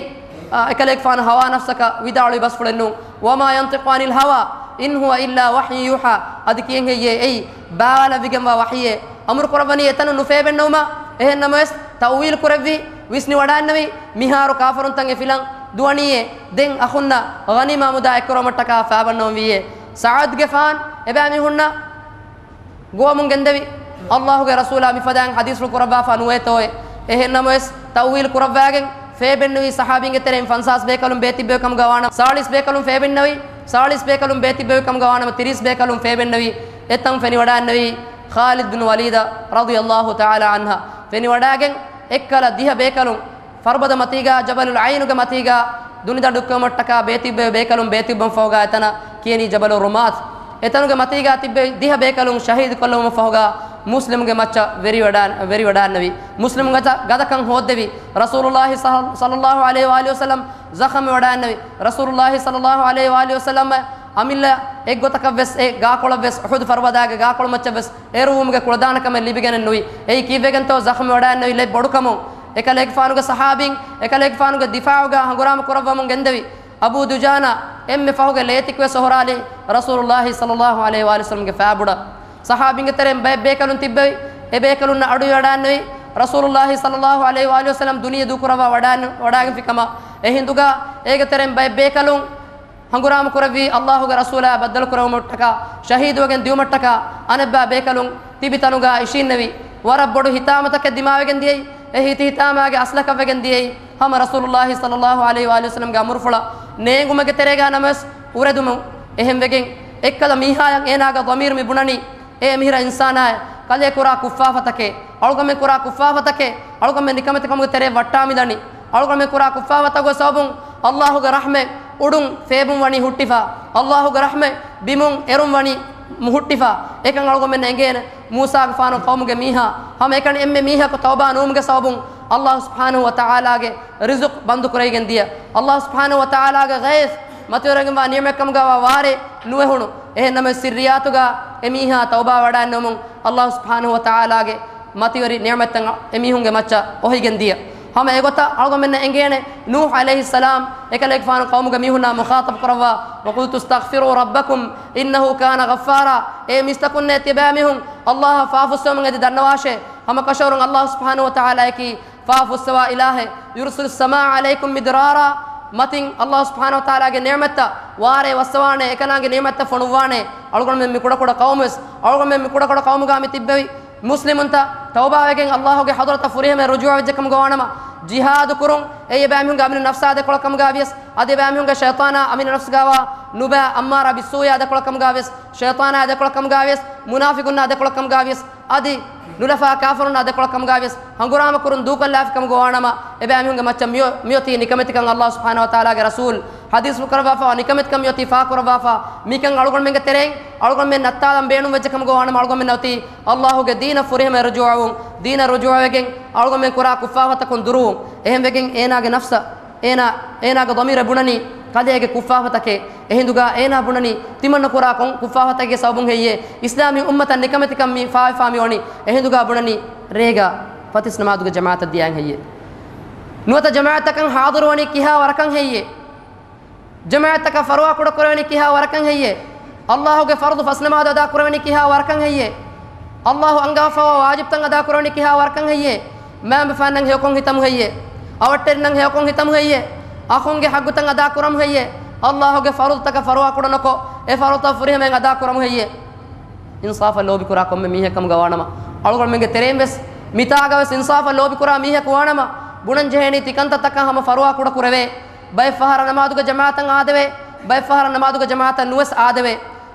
އާ، އެކަލޭގެފާނު ހަވާ ނަފްސަކަށް ވިދާޅުވި ބަސްފުޅެއްނޫން. وما ينطق عن الهوى إن هو إلا وحي يوحى. އަދި ކިހިނެއްހެއްޔޭ އެއީ؟ ބާވާލައްވިގެންވާ ވަޙީއޭ. އަމުރު ކުރައްވަނީ އެތަނުން ނުފޭބެންނެވުމަށް. އެހެން ނަމަވެސް، ތައުވީލު ކުރެއްވި، ވިސްނިވަޑައިންނެވި، މިހާރު ކާފަރުންތައް އެ ފިލަން ދުވަނީއޭ، ދެން އަޚުންނަށް ޣަނީމާ މުދާ އެއްކުރުވުމަށްޓަކާ ފައިބަންނަވަންވީއޭ. ސަޢަދުގެފާން އެބައިމީހުންނަށް ގޮވަމުން ގެންދެވި، ﷲގެ ރަސޫލާ މިފަދައިން ޙަދީޘްފުޅު ކުރައްވާފަ ނުވޭތޯއޭ. އެހެން ނަމަވެސް، ތައުވީލު ކުރައްވާގެން ފޭބެންނެވި ޞަޙާބީންގެ ތެރެއިން ފަންސާސް ބޭކަލުން ބޭތިއްބެވި ކަމުގަ ވާނަމަ، ސާޅީސް ބޭކަލުން ފޭބެންނެވި، ސާޅީސް ބޭކަލުން ބޭތިއްބެވި ކަމުގަ ވާނަމަ، ތިރީސް ބޭކަލުން ފޭބެންނެވި. އެތަން ފެނިވަޑައިންނެވީ ޚާލިދު ބިން ވަލީދަށް ރަޟިޔަﷲ ތަޢާލާ ޢަންހަ. ފެނިވަޑައިގެން އެއްކަލަ ދިހަ ބޭކަލުން ފަރުބަދަ މަތީގަ، ޖަބަލުލް ޢައިނުގެ މަތީގަ ދުނިދަޑު އެއްކުރުމަށްޓަކާ ބޭތިއްބެވި ބޭކަލުން ބޭތިއްބުމަށްފަހުގަ އެތަނަށް ކިޔަނީ ޖަބަލު ރުމާތު. އެތަނުގެ މަތީގަ ތިއްބެވި ދިހަ ބޭކަލުން ޝަހީދު ކޮށްލެވުމަށްފަހުގަ މުސްލިމުގެ މައްޗަށް ވެރިވަޑާ-، ވެރިވަޑާންނެވި. މުސްލިމުންގެ ގަދަކަން ހޯއްދެވި. ރަސޫލުﷲ ޞައް-، ޞައްލަﷲ ޢަލައިހި ވައާލިހި ވަސައްލަމް ޒަޚަމްވެވަޑާންނެވި. ރަސޫލުﷲ ޞައްލަﷲ ޢަލައިހި ވައާލިހި ވަސައްލަމް އަމިއްލަ އެއްގޮތަކަށްވެސް އެ ގާކޮޅަށްވެސް، އުޙުދު ފަރުބަދާގެ ގާކޮޅު މައްޗަށްވެސް އޭރުވުމުގެ ކުޅަދާނަކަމެއް ލިބިގެނެއްނުވި. އެއީ ކީއްވެގެންތޯ؟ ޒަޚަމްވެވަޑާންނެވި ލެއް ބޮޑުކަމުން. އެކަލޭގެފާނުގެ ޞަޙާބީން އެކަލޭގެފާނުގެ ދިފާޢުގަ ހަނގުރާމަ ކުރައްވަމުން ގެންދެވި އަބޫ ދުޖާނާ އެންމެ ފަހުގެ ލޭތިކުވެސް އޮހޮރާލި ރަސޫލުﷲ ޞައްލަﷲ ޢަލައިހި ވައަލިހި ވަސައްލަމްގެ ފާބުޑަށް. ޞަޙާބީންގެ ތެރެއިން ބައެއް ބޭކަލުން ތިއްބެވި. އެ ބޭކަލުންނަށް އަޑުއިވަޑާންނެވި ރަސޫލުﷲ ޞައްލަﷲ ޢަލައިހި ވައަލިހި ވަސައްލަމް ދުނިޔެ ދޫކުރައްވާ ވަޑާން، ވަޑާގެންފި ކަމަށް. އެހިނދުގަ އޭގެ ތެރެއިން ބައެއް ބޭކަލުން ހަނގުރާމަ ކުރެއްވީ ﷲގެ ރަސޫލާ ބައްދަލު ކުރެވުމަށްޓަކާ، ޝަހީދުވެގެން ދިއުމަށްޓަކާ. އަނެއްބައި ބޭކަލުން ތިބި ތަނުގަ އިށީންނެވި. ވަރަށް ބޮޑު ހިތާމަތަކެއް ދިމާވެގެން ދިޔައީ. އެ ހިތި ހިތާމާގެ އަސްލަކަށްވެގެން ދިޔައީ ހަމަ ރަސޫލުﷲ ޞައްލަﷲ ޢަލައިހި ވައަލިހި ވަސައްލަމްގެ އަމުރުފުޅަށް ނޭނގުމެއްގެ ތެރޭގަ ނަމަވެސް އުރެދުމުން. އެހެންވެގެން އެއްކަލަ މީހާޔަށް އޭނާގެ ޟަމީރު މި ބުނަނީ، އޭ މިހިރަ އިންސާނާއޭ، ކަލޭ ކުރާ ކުށްފާފަތަކޭ، އަޅުގަމެން ކުރާ ކުށްފާފަތަކޭ، އަޅުގަމެން ނިކަމެތިކަމުގެ ތެރޭ ވައްޓާމިދަނީ. އަޅުގަނޑުމެން ކުރާ ކުށްފާފަތަކުގެ ސަބަބުން ﷲގެ ރަޙްމަތް އުޑުން ފޭބުން ވަނީ ހުއްޓިފަ، ﷲގެ ރަޙްމަތް ބިމުން އެރުން ވަނީ ހުއްޓިފަ. އެކަން އަޅުގަނޑުމެންނަށް އެނގޭނެ. މޫސާގެފާނު ޤައުމުގެ މީހާ ހަމައެކަނި އެންމެ މީހަކު ތައުބާ ނުވުމުގެ ސަބަބުން ﷲ ސުބްޙާނަހޫ ވަތަޢާލާގެ ރިޒުޤު ބަންދު ކުރެވިގެން ދިޔަ. ﷲ ސުބްޙާނަހޫ ވަތަޢާލާގެ ޣައިޘް މަތިވެރިވެގެންވާ ނިޢުމަތްކަމުގައިވާ ވާރޭ ނުވެހުނު. އެހެން ނަމަވެސް ސިއްރިއްޔާތުގަ އެ މީހާ ތައުބާ ވަޑާންނެވުމުން ﷲ ސުބްޙާނަހޫ ވަތަޢާލާގެ މަތިވެރި ނިޢުމަތްތައް އެމީހުންގެ މައްޗަށް އޮހިގެން ދިޔަ. ހަމަ އެގޮތަށް އަޅުގަނޑުމެންނަށް އެނގޭނެ، ނޫޙު ޢަލައިހިއްސަލާމް އެކަލޭގެފާނު ޤައުމުގެ މީހުންނާ މުޚާޠަބު ކުރައްވާ، وَقُلْتُ اسْتَغْفِرُوا رَبَّكُمْ إِنَّهُ كَانَ غَفَّارًا. އޭ މީސްތަކުންނޭ، ތިޔަބައިމީހުން ﷲއަށް ފާފައްސަވަމުން އެދި ދަންނަވާށޭ. ހަމަކަށަވަރުން ﷲ ސުބްޙާނަހޫ ވަތަޢާލާއަކީ ފާފައްސަވާ އިލާހެއް. يُرْسِلِ السَّمَاءَ عَلَيْكُمْ مِدْرَارًا. މަތިން ﷲ ސުބްޙާނަހޫ ވަތަޢާލާގެ ނިޢުމަތްތައް ވާރޭ ވައްސަވާނެ، އެކަލާނގެ ނިޢުމަތްތައް ފޮނުއްވާނެ. އަޅުގަނޑުމެން މި ކުޑަކުޑަ ޤައުމުވެސް، އަޅުގަނޑުމެން މި ކުޑަކުޑަ ޤައުމުގަ މި ތިއްބެވި މުސްލިމުންތައް ތައުބާވެގެން ﷲގެ ޙަޟްރަތަށް ފުރިހަމަ ރުޖޫޢަވެއްޖެކަމުގަ ވާނަމަ، ޖިހާދު ކުރުން އެއީ އެބައިމީހުންގެ އަމިއްލަ ނަފްސާ ދެކޮޅަކަމުގަ ވިޔަސް، އަދި އެބައިމީހުންގެ ޝައިޠާނާ އަމިއްލަ ނަފްސުގައިވާ ނުބައި އައްމާރާ ބިއްސޫއާ ދެކޮޅަކަމުގަ ވިޔަސް، ޝައިޠާނާ ދެކޮޅަކަމުގަ ވިޔަސް، މުނާފިޤުންނާ ދެކޮޅަކަމުގަ ވިޔަސް، އަދި ނުލަފާ ކާފިރުންނާ ދެކޮޅަކަމުގަ ވިޔަސް، ހަނގުރާމަ ކުރުން ދޫކޮށްލާފިކަމުގަ ވާނަމަ، އެބައިމީހުންގެ މައްޗަށް މިއޮ-، މިއޮތީ ނިކަމެތިކަން. ﷲ ސުބްޙާނަހޫ ވަތަޢާލާގެ ރަސޫލު ޙަދީޘްފުޅު ކުރައްވާފަ، ނިކަމެތިކަން މިއޮތީ ފާކުރައްވާފަ. މިކަން އަޅުގަނޑުމެންގެ ތެރެއިން އަޅުގަނޑުމެން ނައްތާލަން ބޭނުންވެއްޖެކަމުގަ ވާނަމަ، އަޅުގަނޑުމެން އޮތީ ﷲގެ ދީނަށް ފުރިހަމަ ރުޖޫޢަވުން، ދީނަށް ރުޖޫޢަވެގެން އަޅުގަނޑުމެން ކުރާ ކުށްފާފަތަކުން ދުރުވުން. އެހެންވެގެން އޭނާގެ ނަފްސަށް، އޭނާ، އޭނާގެ ޟަމީރަށް ބުނަނީ، ކަލޭގެ ކުށްފާފަތަކޭ. އެހިނދުގަ އޭނާ ބުނަނީ، ތިމަންނަ ކުރާ ކޮން ކުށްފާފަތަކެއްގެ ސަބަބުން ހެއްޔޭ އިސްލާމީ އުއްމަތަށް ނިކަމެތިކަން މި ފާވެފާ މި ވަނީ؟ އެހިނދުގަ ބުނަނީ، ރޭގަ ފަތިސް ނަމާދުގެ ޖަމާޢަތަށް ދިޔައިން ހެއްޔޭ؟ ނުވަތަ ޖަމާޢަތަކަށް ޙާޟިރުވަނީ ކިހާ ވަރަކަށް ހެއްޔޭ؟ ޖަމާޢަތަކަށް ފަރުވާ ކުޑަ ކުރެވެނީ ކިހާ ވަރަކަށް ހެއްޔޭ؟ ﷲގެ ފަރުޟު ފަސް ނަމާދު އަދާ ކުރެވެނީ ކިހާ ވަރަކަށް ހެއްޔޭ؟ ﷲ އަންގާފައިވާ ވާޖިބްތައް އަދާ ކުރެވެނީ ކިހާ ވަރަކަށް ހެއްޔޭ؟ މައިންބަފައިންނަށް ހެޔޮކޮން ހިތަމު ހެއްޔޭ؟ އަވަށްޓެރިންނަށް ހެޔޮކޮން ހިތަމު ހެއްޔޭ؟ އަޚުންގެ ޙައްޤުތައް އަދާ ކުރަމު ހެއްޔޭ؟ ﷲގެ ފަރުޟުތަކަށް ފަރުވާ ކުޑަ ނުކޮށް، އެ ފަރުޟުތައް ފުރިހަމައިން އަދާ ކުރަމު ހެއްޔޭ؟ އިންސާފަށް ލޯބިކުރާ ކޮންމެ މީހެއް ކަމުގަ ވާނަމަ، އަޅުގަނޑުމެންގެ ތެރެއިން ވެސް މިތާގަ ވެސް އިންސާފަށް ލޯބިކުރާ މީހަކު ވާނަމަ، ބުނަން ޖެހޭނީ ތިކަންތައްތަކަށް ހަމަ ފަރުވާ ކުޑަ ކުރެވޭ. ބައެއް ފަހަރަށް ނަމާދުގެ ޖަމާޢަތަށް އާދެވޭ، ބައެއް ފަހަރަށް ނަމާދުގެ ޖަމާޢަތަށް ނުވެސް އާދެވޭ.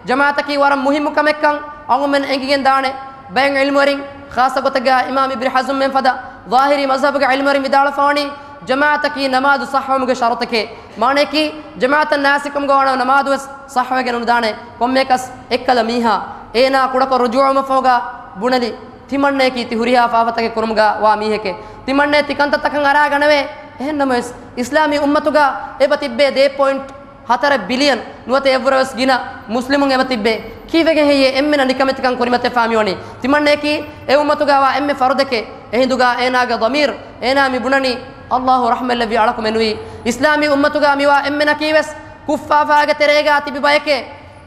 ޖަމާޢަތަކީ ވަރަށް މުހިއްމު ކަމެއްކަން އަޅުގަނޑުމެން އެނގިގެން ދާނެ. ބައެއް ޢިލްމުވެރިން، ޚާއްޞަ ގޮތެއްގަ އިމާމް އިބްނު ޙަޒްމް މެންފަދަ ޒާހިރީ މަޒްހަބުގެ ޢިލްމުވެރިން ވިދާޅުވެފަވަނީ، ޖަމާޢަތަކީ ނަމާދު ޞައްޙަވުމުގެ ޝަރުޠެކޭ. މާނަޔަކީ، ޖަމާޢަތަށް ނާސިކުކަމުގަ ވާނަމަ ނަމާދު ވެސް ޞައްޙަވެގެން ނުދާނެ. ކޮންމެއަކަސް އެއްކަލަ މީހާ އޭނާ ކުޑަކޮށް ރުޖޫޢަވުމަށްފަހުގަ ބުނެލި، ތިމަންނަޔަކީ ތި ހުރިހާ ފާފަތަކެއް ކުރުމުގަ ވާ މީހެކޭ. ތިމަންނަޔަށް ތިކަންތައްތަކަށް އަރާ ގަނެވޭ. އެހެންނަމަވެސް، އިސްލާމީ އުއްމަތުގަ އެބަ ތިއްބޭ ދެ ޕޮއިންޓް ހަތަރެއް ބިލިއަން ނުވަތަ އެއަށްވުރެވެސް ގިނަ މުސްލިމުން އެބަ ތިއްބޭ. ކީއްވެގެން ހެއްޔޭ އެންމެނަށް ނިކަމެތިކަން ކުރިމަތިވެފާ މިވަނީ؟ ތިމަންނަޔަކީ އެ އުއްމަތުގަ ވާ އެންމެ ފަރުދެކޭ. އެހިނދުގަ އޭނާގެ ޟަމީރު، އޭނާ މި ބުނަނީ، ﷲ ރަޙްމަތްލެއްވި އަޅަކު މެނުވީ. އިސްލާމީ އުއްމަތުގަ މިވާ އެންމެނަކީ ވެސް ކުށްފާފާގެ ތެރޭގަ ތިބި ބަޔެކޭ.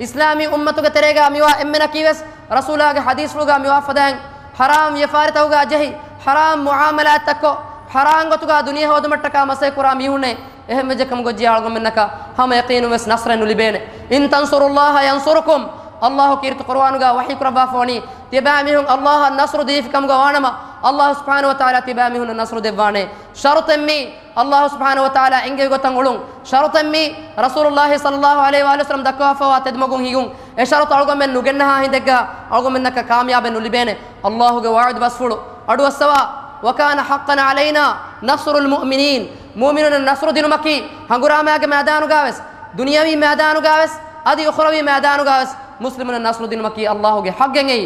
އިސްލާމީ އުއްމަތުގެ ތެރޭގަ މިވާ އެންމެނަކީ ވެސް ރަސޫލާގެ ޙަދީޘްފުޅުގަ މިވާ ފަދައިން، ޙަރާމް ވިޔަފާރިތަކުގަ ޖެހި، ޙަރާމް މުޢާމަލާތްތައްކޮށް، ޙަރާމް ގޮތުގަ ދުނިޔެ ހޯދުމަށްޓަކާ މަސައްކަތް ކުރާ މީހުންނޭ. އެހެން ވެއްޖެ ކަމުގަ އޮތްޖެ އަޅުގަނޑުމެންނަކަށް ހަމަ ޔަޤީނުން ވެސް ނަޞްރެއް ނުލިބޭނެ. إِن تَنْصُرُوا اللَّهَ يَنْصُرْكُمْ. ﷲ ކީރިތި ޤުރުއާނުގަ ވަޙީ ކުރައްވާފަވަނީ، ތިޔަބައިމީހުން ﷲއަށް ނަޞްރު ދީފި ކަމުގަ ވާނަމަ، ﷲ ސުބްޙާނަހޫ ވަތަޢާލާ ތިޔަބައިމީހުންނަށް ނަޞްރު ދެއްވާނެ. ޝަރުޠެއްމީ، ﷲ ސުބްޙާނަހޫ ވަތަޢާލާ އެންގެވި ގޮތަށް އުޅުން. ޝަރުޠެއްމީ، ރަސޫލުﷲ ޞައްލަﷲ ޢަލައިހި ވައަލިހި ވަސައްލަމް ދައްކަވާފައިވާ ތެދުމަގުން ހިގުން. އެ ޝަރުޠު އަޅުގަނޑުމެން ނުގެންނަހާ ހިނދެއްގަ އަޅުގަނޑުމެންނަކަށް ކާމިޔާބެއް ނުލިބޭނެ. ﷲގެ ވަޢުދު ބަސްފުޅު އަޑުއައްސަވާ، وَكَانَ حَقًّا عَلَيْنَا نَصْرُ الْمُؤْمِنِينَ. މުއުމިނުންނަށް ނަޞްރު ދިނުމަކީ ހަނގުރާމައިގެ މައިދާނުގަވެސް، ދުނިޔަވީ މައިދާނުގަވެސް، އަދި އުޚްރަވީ މައިދާނުގަވެސް މުސްލިމުންނަށް ނަޞްރު ދިނުމަކީ ﷲގެ ޙައްޤެއް އެއީ.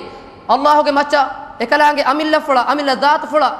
ﷲގެ މައްޗަށް އެކަލާނގެ އަމިއްލަފުޅަށް، އަމިއްލަ ޒާތުފުޅަށް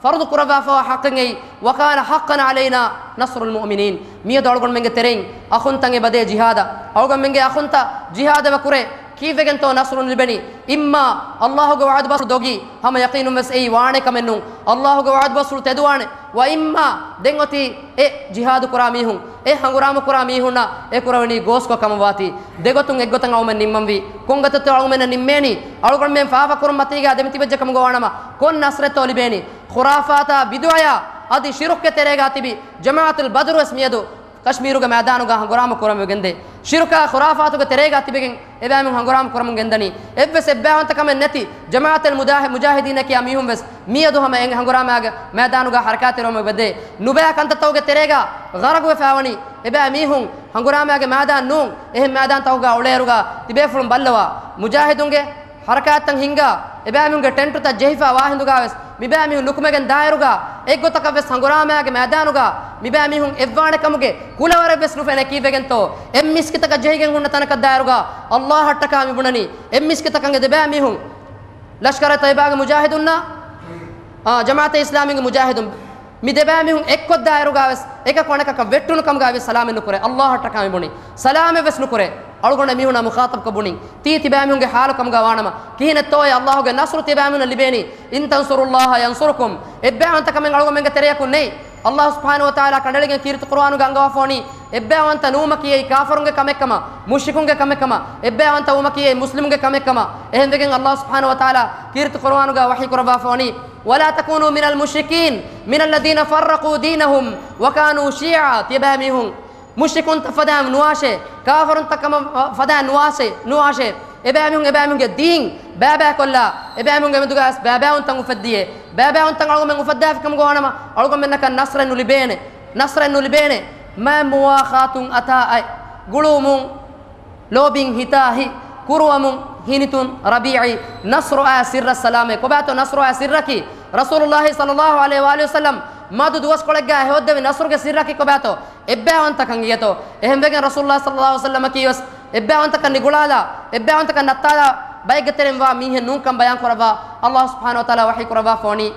ފަރުޟު ކުރައްވާފައިވާ ޙައްޤެއް އެއީ. وَكَانَ حَقًّا عَلَيْنَا نَصْرُ الْمُؤْمِنِينَ. މިއަދު އަޅުގަނޑުމެންގެ ތެރެއިން އަޚުންތައް އެބަދޭ ޖިހާދަށް، އަޅުގަނޑުމެންގެ އަޚުންތައް ޖިހާދަށް އެބަ ކުރޭ. ކީއްވެގެންތޯ ނަޞްރު ނުލިބެނީ؟ އިއްމާ އައްލާހުގެ ވަޢުދު ބަސްފުޅު ދޮގީ ހަމަ ޔަޤީނުން ވެސް އެއީ ވާނެ ކަމެއް ނޫން. އައްލާހުގެ ވަޢުދު ބަސްފުޅު ތެދުވާނެ. ވައިއްމާ ދެން އޮތީ އެ ޖިހާދު ކުރާ މީހުން، އެ ހަނގުރާމަ ކުރާ މީހުންނަށް އެ ކުރެވެނީ ގޯސްކޮށް ކަމަށް ވާތީ. ދެގޮތުން އެއްގޮތަށް އަޅުމެން ނިންމަންވީ. ކޮން ގޮތެއްތޯ އަޅުމެންނަށް ނިންމޭނީ؟ އަޅުގަނޑުމެން ފާފަ ކުރުން މަތީގަ ދެމިތިބެއްޖެ ކަމުގަ ވާނަމަ، ކޮން ނަޞްރެއްތޯ ލިބޭނީ؟ ޚުރާފާތާ ބިދުޢަޔާ އަދި ޝިރުކްގެ ތެރޭގަ ތިބި ޖަމާޢަތުލް ބަދުރު ވެސް މިއަދު ކަޝްމީރުގެ މައިދާނުގަ ހަނގުރާމަ ކުރަމުގެންދޭ. ޝިރުކާ ޚުރާފާތުގެ ތެރޭގަ ތިބެގެން އެބައިމީހުން ހަނގުރާމަ ކުރަމުން ގެންދަނީ. އެއްވެސް އެއްބައިވަންތަކަމެއް ނެތި ޖަމާޢަތުލް މުޖާހި-، މުޖާހިދީން ކިޔާ މީހުން ވެސް މިއަދު ހަމަ އެ ހަނގުރާމައިގެ މައިދާނުގަ ހަރަކާތްތެރިވަމުން ވެދޭ. ނުބައި ކަންތައްތަކުގެ ތެރޭގަ ޣަރަޤުވެފައިވަނީ. އެބައިމީހުން ހަނގުރާމައިގެ މައިދާން ނޫން، އެހެން މައިދާންތަކުގަ އުޅޭއިރުގަ ތިބޭފުޅުން ބައްލަވާ. މުޖާހިދުންގެ ހަރަކާތްތައް ހިންގާ، އެބައިމީހުންގެ ޓެންޓުތައް ޖެހިފަ ވާހިނދުގަ ވެސް މިބައިމީހުން ނުކުމެގެން ދާއިރުގަ، އެއްގޮތަކަށް ވެސް ހަނގުރާމައިގެ މައިދާނުގަ މިބައިމީހުން އެއްވާނެ ކަމުގެ ކުލަވަރެއް ވެސް ނުފެނޭ. ކީއްވެގެންތޯ؟ އެއް މިސްކިތަކަށް ޖެހިގެން ހުންނަ ތަނަކަށް ދާއިރުގަ އައްލާހަށްޓަކާ މި ބުނަނީ. އެއް މިސްކިތަކަށް އެ ދެބައިމީހުން ލަޝްކަރެ ތައިބާގެ މުޖާހިދުންނާ، އާ، ޖަމާޢަތެ އިސްލާމީގެ މުޖާހިދުން މި ދެބައިމީހުން އެއްކޮށްދާއިރުގަ ވެސް އެކަކު އަނެކަކަށް ވެއްޓުނު ކަމުގަ ވެސް ސަލާމެއް ނުކުރޭ. އައްލާހަށްޓަކާ މި ބުނީ. ސަލާމެއް ވެސް ނުކުރޭ. އަޅުގަނޑު މީހުންނާ މުޚާޠަބްކޮށް ބުނީ. ތީ ތިބައިމީހުންގެ ޙާލު ކަމުގަ ވާނަމަ، ކިހިނެއްތޯއޭ އައްލާހުގެ ނަޞްރު ތިބައިމީހުންނަށް ލިބޭނީ؟ إن تنصروا الله ينصركم. އެއްބައިވަންތަކަމެއް އަޅުގަނޑުމެންގެ ތެރެޔަކުން ނެތް. އައްލާހު ސުބްޙާނަހޫ ވަތަޢާލާ ކަނޑައެޅިގެން ކީރިތި ޤުރުއާނުގަ އަންގަވާފަވަނީ، އެއްބައިވަންތަ ނުވުމަކީ އެއީ ކާފަރުންގެ ކަމެއްކަމަށް، މުޝްރިކުންގެ ކަމެއްކަމަށް. އެއްބައިވަންތަ ވުމަކީ އެއީ މުސްލިމުންގެ ކަމެއްކަމަށް. އެހެންވެގެން އައްލާހު ސުބްޙާނަހޫ ވަތަޢާލާ ކީރިތި ޤުރުއާނުގަ ވަޙީ ކުރައްވާފަވަނީ، ولا تكونوا من المشركين من الذين فرقوا دينهم وكانوا شيعا. ތިޔަބައިމީހުން މުޝްރިކުންތައް ފަދައިން ނުވާށޭ، ކާފަރުންތައް ކަމަށް ފަދައިން ނުވާށޭ، ނުވާށޭ. އެބައިމީހުން އެބައިމީހުންގެ ދީން ބައިބައިކޮށްލާ، އެބައިމީހުންގެ މެދުގައި ވެސް ބައިބައިވަންތައް އުފެއްދިޔޭ. ބައިބައިވަންތައް އަޅުގަނޑުމެން އުފައްދާފި ކަމުގަ ވާނަމަ، އަޅުގަނޑުމެންނަކަށް ނަޞްރެއް ނުލިބޭނެ. ނަޞްރެއް ނުލިބޭނެ. މާ މުވާޚާތުން އަތާ އަތް. ގުޅުވުމުން، ލޯބިން ހިތާ ހިތް، ކުރުވަމުން ހިނިތުން ރަބީޢީ. ނަޞްރު އާ ސިއްރައްސަލާމޭ. ކޮބާތޯ ނަޞްރު އާ ސިއްރަކީ؟ ރަސޫލުﷲ ޞައްލައްލާހު ޢަލައިހި ވައާލިހި ވަސައްލަމް މަދު ދުވަސްކޮޅެއްގައި ހެޔޮއްދެވި ނަޞްރުގެ ސިއްރަކީ ކޮބާތޯ؟ އެއްބައިވަންތަކަން އިޔަތޯ. އެހެންވެގެން ރަސޫލުﷲ ޞައްލައްލާހު ޢަލައިހި ވަސައްލަމަކީ ވެސް އެއްބައިވަންތަކަން ނިގުޅާލާ، އެއްބައިވަންތަކަން ނައްތާލާ ބައެއްގެ ތެރެއިން ވާ މީހެއް ނޫންކަން ބަޔާން ކުރައްވާ، އައްލާހު ސުބްޙާނަހޫ ވަތަޢާލާ ވަޙީ ކުރައްވާ ފޯނީ.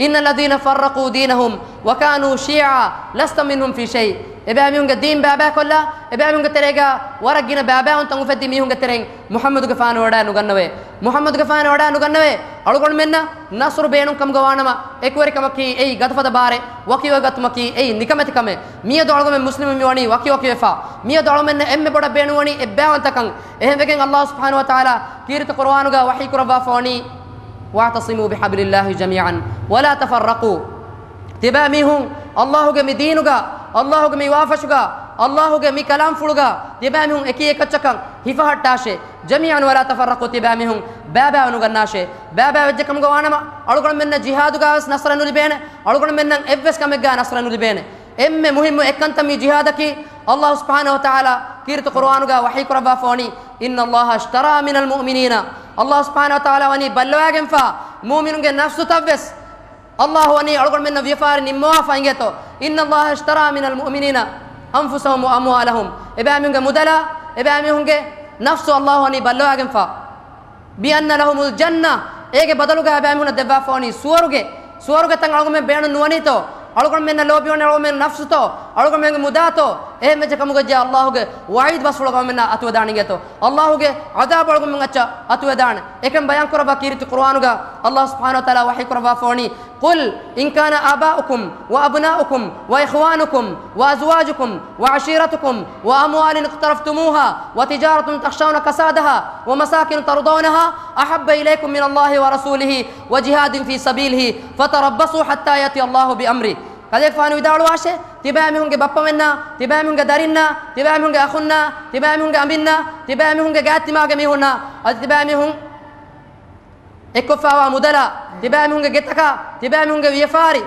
إن الذين فرقوا دينهم وكانوا شيعا لست منهم في شيء. އެބައިމީހުންގެ ދީން ބައިބައިކޮށްލާ، އެބައިމީހުންގެ ތެރޭގަ ވަރަށް ގިނަ ބައިބައިވަންތައް އުފެއްދި މީހުންގެ ތެރެއިން މުޙައްމަދުގެފާނު ވަޑައި ނުގަންނަވޭ. މުޙައްމަދުގެފާނު ވަޑައި ނުގަންނަވޭ. އަޅުގަނޑުމެންނަށް ނަޞްރު ބޭނުން ކަމުގަ ވާނަމަ، އެކުވެރިކަމަކީ އެއީ ގަދަފަދަ ބާރެއް، ވަކިވެގަތުމަކީ އެއީ ނިކަމެތި ކަމެއް. މިއަދު އަޅުގަނޑުމެން މުސްލިމުން މިވަނީ ވަކިވަކިވެފަ. މިއަދު އަޅުގަނޑުމެންނަށް އެންމެ ބޮޑަށް ބޭނުންވަނީ އެއްބައިވަންތަކަން. އެހެންވެގެން އައްލާހު ސުބްޙާނަހޫ ވަތަޢާލާ ކީރިތި ޤުރުއާނުގަ ވަޙީ ކުރައްވާފަވަނީ، واعتصموا بحبل الله جميعا ولا تفرقوا. ތިބާމީހުން އައްލާހުގެ މި ދީނުގަ، އައްލާހުގެ މި ވާފަށުގަ، އައްލާހުގެ މި ކަލާމްފުޅުގަ ތިބާމީހުން އެކީ އެކައްޗަކަށް ހިފަހައްޓާށޭ. جميعا ولا تفرقوا، ތިބާމީހުން ބައިބައި ނުގަންނާށޭ. ބައިބައި ވެއްޖެ ކަމުގަ ވާނަމަ، އަޅުގަނޑުމެންނަށް ޖިހާދުގަ ވެސް ނަޞްރެއް ނުލިބޭނެ، އަޅުގަނޑުމެންނަށް އެއްވެސް ކަމެއްގަ ނަޞްރެއް ނުލިބޭނެ. އެންމެ މުހިއްމު އެއްކަންތައް މި ޖިހާދަކީ، އައްލާހު ސުބްޙާނަހޫ ވަތަޢާލާ ކީރިތި ޤުރުއާނުގަ ވަޙީ ކުރައްވާފަވަނީ، إن الله اشترى من المؤمنين، އައްލާހު ސުބްޙާނަހޫ ވަތަޢާލާ ވަނީ ބައްލަވައިގެންފަ މުއުމިނުންގެ ނަފްސުތައްވެސް. އައްލާހު ވަނީ އަޅުގަނޑުމެންނަށް ވިޔަފާރި ނިންމަވާފަ އިނގޭތޯ. إن الله اشترى من المؤمنين أنفسهم وأموالهم. އެބައިމީހުންގެ މުދަލާ، އެބައިމީހުންގެ ނަފްސު އައްލާހު ވަނީ ބައްލަވައިގެންފަ. بأن لهم الجنة، އޭގެ ބަދަލުގަ އެބައިމީހުންނަށް ދެއްވާފަވަނީ ސުވަރުގެ. ސުވަރުގެތައް އަޅުގަނޑުމެން ބޭނުން ނުވަނީތޯ؟ އަޅުގަނޑުމެންނަށް ލޯބިވަނީ އަޅުގަނޑުމެން ނަފްސުތޯ؟ އަޅުގަނޑުމެންގެ މުދާތޯ؟ އެހެންވެއްޖެ ކަމުގައްޖެ އައްލާހުގެ ވަޢީދު ބަސްފުޅު އަޅުގަނޑުމެންނަށް އަތުވެދާނެ އިނގޭތޯ؟ އައްލާހުގެ ޢަޛާބު އަޅުގަނޑުމެން އައްޗަށް އަތުވެދާނެ. އެކަން ބަޔާން ކުރައްވާ ކީރިތި ޤުރުއާނުގަ އައްލާހު ސުބްޙާނަހޫ ވަތަޢާލާ ވަޙީ ކުރައްވާފަވަނީ، قل إن كان آباؤكم وأبناؤكم وإخوانكم وأزواجكم وعشيرتكم وأموال اقترفتموها وتجارة تخشون كسادها ومساكن ترضونها أحب إليكم من الله ورسوله وجهاد في سبيله فتربصوا حتى يأتي الله بأمره. ކަލޭގެފާނު ވިދާޅުވާށޭ، ތިބާމީހުންގެ ބައްޕަމެންނާ، ތިބާމީހުންގެ ދަރިންނާ، ތިބާމީހުންގެ އަޚުންނާ، ތިބާމީހުންގެ އަމިންނާ، ތިބާމީހުންގެ ގާތްތިމާގެ މީހުންނާ، އަދި ތިބާމީހުން އެއްކޮށްފާވާ މުދަލާ، ތިބާމީހުންގެ ގެތަކާ، ތިބާމީހުންގެ ވިޔަފާރި،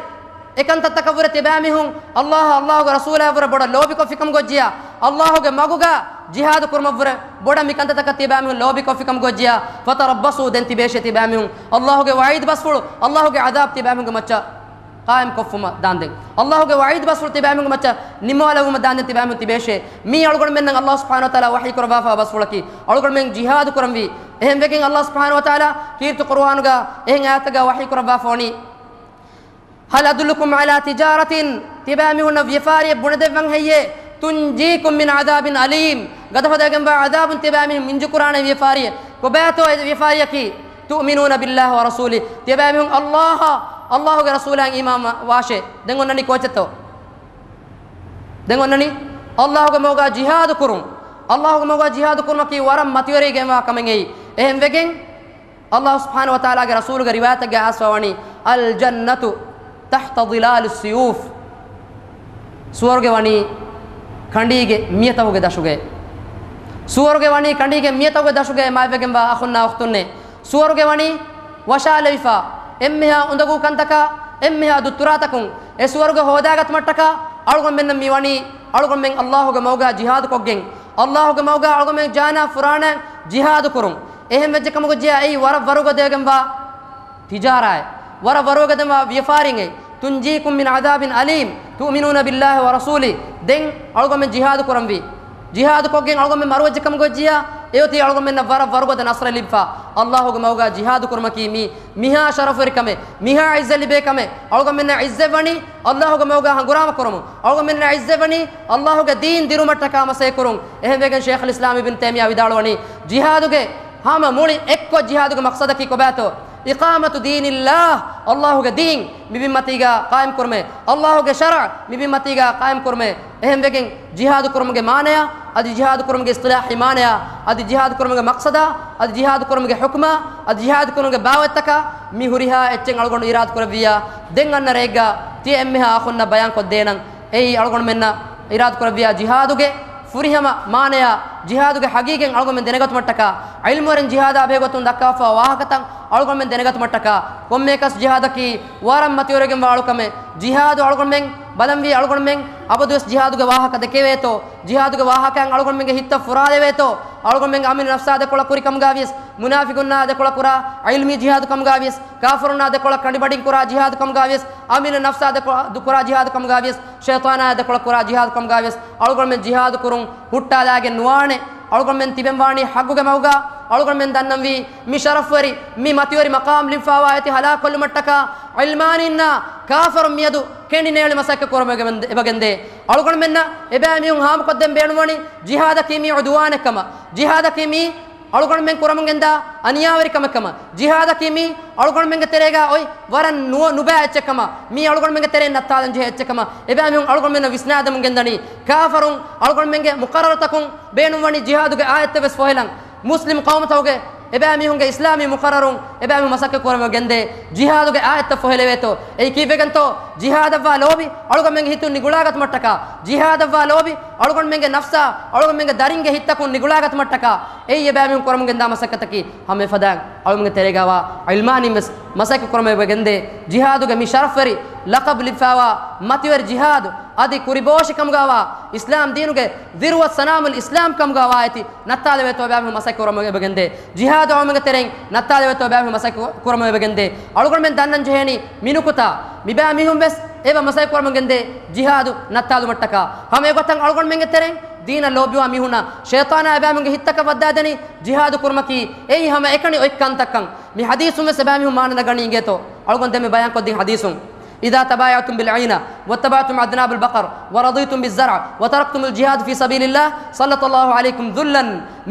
އެކަންތައްތަކަށްވުރެ ތިބާމީހުން އައްލާހަށް، އައްލާހުގެ ރަސޫލާއަށްވުރެ ބޮޑަށް ލޯބިކޮށްފިކަމުގައްޖިޔާ، އައްލާހުގެ މަގުގަ ޖިހާދު ކުރުމަށްވުރެ ބޮޑަށް މިކަންތައްތަކަށް ތިބާމީހުން ލޯބިކޮށްފިކަމުގައްޖިޔާ، فتربصوا، ދެން ތިބޭށޭ ތިބާމީހުން އައްލާހުގެ ވަޢީދު ބަސްފުޅު، އައްލާހުގެ ޢަޛާބު ތިބާމީހުންގެ މައްޗަށް ޤާއިމްކޮށްފުމަށް ދާންދެން. އައްލާހުގެ ވަޢީދު ބަސްފުޅު ތިބާމީހުންގެ މައްޗަށް ނިންމަވާލެވުމަށް ދާންދެން ތިބާމީހުން ތިބޭށޭ. މީ އަޅުގަނޑުމެންނަށް އައްލާހު ސުބްޙާނަހޫ ވަތަޢާލާ ވަޙީ ކުރައްވާފައިވާ ބަސްފުޅަކީ. އަޅުގަނޑުމެން ޖިހާދު ކުރަންވީ. އެހެންވެގެން އައްލާހު ސުބްޙާނަހޫ ވަތަޢާލާ ކީރިތި ޤުރުއާނުގަ އެހެން އާޔަތެއްގަ ވަޙީ ކުރައްވާފަވަނީ، هل أدلكم على تجارة، ތިބާމީހުންނަށް ވިޔަފާރިއެއް ބުނެދެއްވަން ހެއްޔޭ؟ تنجيكم من عذاب أليم، ގަދަފަދައިގެންވާ ޢަޛާބުން ތިޔަބައިމީހުން މިންޖުކުރާނެ ވިޔަފާރިއެއް. ކޮބާތޯ އެ ވިޔަފާރިއަކީ؟ تؤمنون بالله ورسوله، ތިޔަބައިމީހުން ﷲ، ﷲގެ ރަސޫލާއަށް އީމާން ވާށޭ. ދެން އޮންނަނީ ކޯޗެއްތޯ؟ ދެން އޮންނަނީ ﷲގެ މަގުގަ ޖިހާދު ކުރުން. ﷲގެ މަގުގަ ޖިހާދު ކުރުމަކީ ވަރަށް މަތިވެރިގެންވާ ކަމެއް އެއީ. އެހެންވެގެން، ﷲ ސުބްޙާނަހޫ ވަތަޢާލާގެ ރަސޫލުގެ ރިވާޔަތެއްގައި އައިސްފަވަނީ، الجنة تحت ظلال السيوف. ސުވަރުގެ ވަނީ ކަނޑީގެ މިޔަތަކުގެ ދަށުގައި. ސުވަރުގެ ވަނީ ކަނޑީގެ މިޔަތަކުގެ ދަށުގައި. މާތްވެގެންވާ އަޚުންނާ އުޚްތުންނޭ، ސުވަރުގެ ވަނީ ވަށާލެވިފަ، އެންމެހާ އުނދަގޫ ކަންތަކާ، އެންމެހާ ދުއްތުރާތަކުން. އެ ސުވަރުގެ ހޯދާގަތުމަށްޓަކާ އަޅުގަނޑުމެންނަށް މި ވަނީ އަޅުގަނޑުމެން ﷲގެ މަގުގަ ޖިހާދު ކޮށްގެން، ﷲގެ މަގުގަ އަޅުގަނޑުމެން ޖާނާ ފުރާނަ ޖިހާދު ކުރުން. އެހެން ވެއްޖެ ކަމުގަ ޖިޔާ އެއީ ވަރަށް ވަރުގަދަވެގެންވާ ތިޖާރާއެއް، ވަރަށް ވަރުގަދަވެގެންވާ ވިޔަފާރިއެއް. تنجيكم من عذاب أليم تؤمنون بالله ورسوله. ދެން އަޅުގަނޑުމެން ޖިހާދު ކުރަންވީ. ޖިހާދު ކޮށްގެން އަޅުގަނޑުމެން މަރުވެއްޖެ ކަމުގަ ޖިޔާ އެއޮތީ އަޅުގަނޑުމެންނަށް ވަރަށް ވަރުގަދަ ނަޞްރެއް ލިބިފަ. ﷲގެ މަގުގަ ޖިހާދު ކުރުމަކީ މީ މިހާ ޝަރަފުވެރި ކަމެއް، މިހާ ޢިއްޒަތް ލިބޭ ކަމެއް. އަޅުގަނޑުމެންނަށް ޢިއްޒަތް ވަނީ ﷲގެ މަގުގަ ހަނގުރާމަ ކުރުމުން. އަޅުގަނޑުމެންނަށް ޢިއްޒަތް ވަނީ ﷲގެ ދީން ދިރުމަށްޓަކާ މަސައްކަތް ކުރުން. އެހެންވެގެން ޝޭޚުލް އިސްލާމް އިބްނު ތައިމިއްޔާ ވިދާޅުވަނީ، ޖިހާދުގެ ހަމަ މުޅި އެއްކޮށް ޖިހާދުގެ މަޤްޞަދަކީ ކޮބާތޯ؟ إقامة دين الله، ﷲގެ ދީން މި ބިންމަތީގަ ޤާއިމް ކުރުމޭ، ﷲގެ ޝަރުޢު މި ބިންމަތީގަ ޤާއިމް ކުރުމޭ. އެހެންވެގެން ޖިހާދު ކުރުމުގެ މާނަޔާ، އަދި ޖިހާދު ކުރުމުގެ އިޞްޠިލާޙީ މާނަޔާ، އަދި ޖިހާދު ކުރުމުގެ މަޤްޞަދާ، އަދި ޖިހާދު ކުރުމުގެ ޙުކުމާ، އަދި ޖިހާދު ކުރުމުގެ ބާވަތްތަކާ، މި ހުރިހާ އެއްޗެއް އަޅުގަނޑު އިރާދަ ކުރެއްވިއްޔާ، ދެން އަންނަ ރެއެއްގަ ތިޔަ އެންމެހާ އަޚުންނަށް ބަޔާން ކޮށްދޭނަން. އެއީ އަޅުގަނޑުމެންނަށް އިރާދަ ކުރެއްވިއްޔާ ޖިހާދުގެ ފުރިހަމަ މާނަޔާ، ޖިހާދުގެ ޙަޤީޤަތް އަޅުގަނޑުމެން ދެނެގަތުމަށްޓަކާ، ޢިލްމުވެރިން ޖިހާދާ ބެހޭގޮތުން ދައްކާފައިވާ ވާހަކަތައް އަޅުގަނޑުމެން ދެނެގަތުމަށްޓަކާ، ކޮންމެއަކަސް ޖިހާދަކީ ވަރަށް މަތިވެރިގެންވާ އަޅުކަމެއް. ޖިހާދު އަޅުގަނޑުމެން ބަލަންވީ އަޅުގަނޑުމެން އަބަދުވެސް ޖިހާދުގެ ވާހަކަ ދެކެވޭތޯ، ޖިހާދުގެ ވާހަކައިން އަޅުގަނޑުމެންގެ ހިތްތައް ފުރާލެވޭތޯ، އަޅުގަނޑުމެންގެ އަމިއްލަ ނަފްސާ ދެކޮޅަށް ކުރި ކަމުގަވިޔަސް، މުނާފިޤުންނާ ދެކޮޅަށް ކުރާ ޢިލްމީ ޖިހާދު ކަމުގަވިޔަސް، ކާފަރުންނާ ދެކޮޅަށް ކަނޑިބަޑިން ކުރާ ޖިހާދު ކަމުގަވިޔަސް، އަމިއްލަ ނަފްސާ ދެކޮ-، ދު-، ކުރާ ޖިހާދު ކަމުގަވިޔަސް، ޝައިޠާނާ ދެކޮޅަށް ކުރާ ޖިހާދު ކަމުގަވިޔަސް، އަޅުގަނޑުމެން ޖިހާދު ކުރުން ހުއްޓާލާގެން ނުވާނެ. އަޅުގަނޑުމެން ތިބެން ވާނީ ޙައްޤުގެ މަގުގަ. އަޅުގަނޑުމެން ދަންނަންވީ މި ޝަރަފްވެރި، މި މަތިވެރި މަޤާމް ލިބިފައިވާ އޭތި ހަލާކުކޮށްލުމަށްޓަކާ، ޢިލްމާނީންނާ ކާފަރުން މިއަދު ކެނޑި ނޭޅި މަސައްކަތް ކުރަމުން އެބަގެންދޭ. އަޅުގަނޑުމެންނަށް އެބައިމީހުން ހާމަކޮށްދޭން ބޭނުންވަނީ ޖިހާދަކީ މީ ޢުދުވާނެއް ކަމަށް، ޖިހާދަކީ މީ އަޅުގަނޑުމެން ކުރަމުން ގެންދާ އަނިޔާވެރިކަމެއް ކަމަށް، ޖިހާދަކީ މީ އަޅުގަނޑުމެންގެ ތެރޭގަ އޮތް ވަރަށް ނު-، ނުބައި އެއްޗެއް ކަމަށް، މީ އަޅުގަނޑުމެންގެ ތެރެއިން ނައްތާލަން ޖެހޭ އެއްޗެއް ކަމަށް އެބައިމީހުން އަޅުގަނޑުމެންނަށް ވިސްނާދެމުން ގެންދަނީ. ކާފަރުން އަޅުގަނޑުމެންގެ މުޤައްރަރުތަކުން ބޭނުންވަނީ ޖިހާދުގެ އާޔަތްތައް ވެސް ފޮހެލަން. މުސްލިމް ޤައުމުތަކުގެ އެބައިމީހުންގެ އިސްލާމީ މުޤައްރަރުން އެބައިމީހުން މަސައްކަތް ކުރަމުން ގެންދޭ. ޖިހާދުގެ އާޔަތްތައް ފޮހެލެވޭތޯ. އެއީ ކީއްވެގެންތޯ؟ ޖިހާދަށްވާ ލޯބި އަޅުގަނޑުމެންގެ ހިތުން ނިގުޅާގަތުމަށްޓަކާ، ޖިހާދަށްވާ ލޯބި އަޅުގަނޑުމެންގެ ނަފްސާ، އަޅުގަނޑުމެންގެ ދަރިންގެ ހިތްތަކުން ނިގުޅާގަތުމަށްޓަކާ، އެއީ އެބައިމީހުން ކުރަމުން ގެންދާ މަސައްކަތަކީ. ހަމަ އެފަދައިން އަޅުމެންގެ ތެރޭގަވާ ޢިލްމާނީން ވެސް މަސައްކަތް ކުރަމުން އެބަގެންދޭ. ޖިހާދުގެ މި ޝަރަފްވެރި ލަޤަބު ލިބިފައިވާ މަތިވެރި ޖިހާދު އަދި ކުރިބޯށި ކަމުގަވާ، އިސްލާމް ދީނުގެ ޒިރުވަތް ސަނާމުލް އިސްލާމް ކަމުގަވާ އޭތި ނައްތާލެވޭތޯ އެބައިމީހުން މަސައްކަތް ކުރަމުން އެބަގެންދޭ. ޖިހާދު އަޅުމެންގެ ތެރެއިން ނައްތާލެވޭތޯ އެބައިމީހުން މަސައްކަތް ކުރަމުން އެބަގެންދޭ. އަޅުގަނޑުމެން ދަންނަން ޖެހޭނީ މިނުކުތާ މިބައިމީހުން ވެސް އެބަ މަސައްކަތް ކުރަމުން ގެންދޭ ޖިހާދު ނައްތާލުމަށްޓަކާ. ހަމަ އެގޮތަށް އަޅުގަނޑުމެންގެ ތެރެއިން ދީނަށް ލޯބިވާ މީހުންނާ ޝައިޠާނާ އެބައިމީހުންގެ ހިތްތަކަށް ވައްދާދެނީ ޖިހާދު ކުރުމަކީ އެއީ ހަމަ އެކަނި އޮތް ކަންތައްކަން. މި ޙަދީޘުން ވެސް އެބައިމީހުން މާނަ ނަގަނީ އިނގޭތޯ؟ އަޅުގަނޑު ދެންމެ ބަޔާންކޮށްދިން ޙަދީޘުން. إذا تبايعتم بالعينة واتبعتم أذناب البقر ورضيتم بالزرع وتركتم الجهاد في سبيل الله سلط الله عليكم ذلا.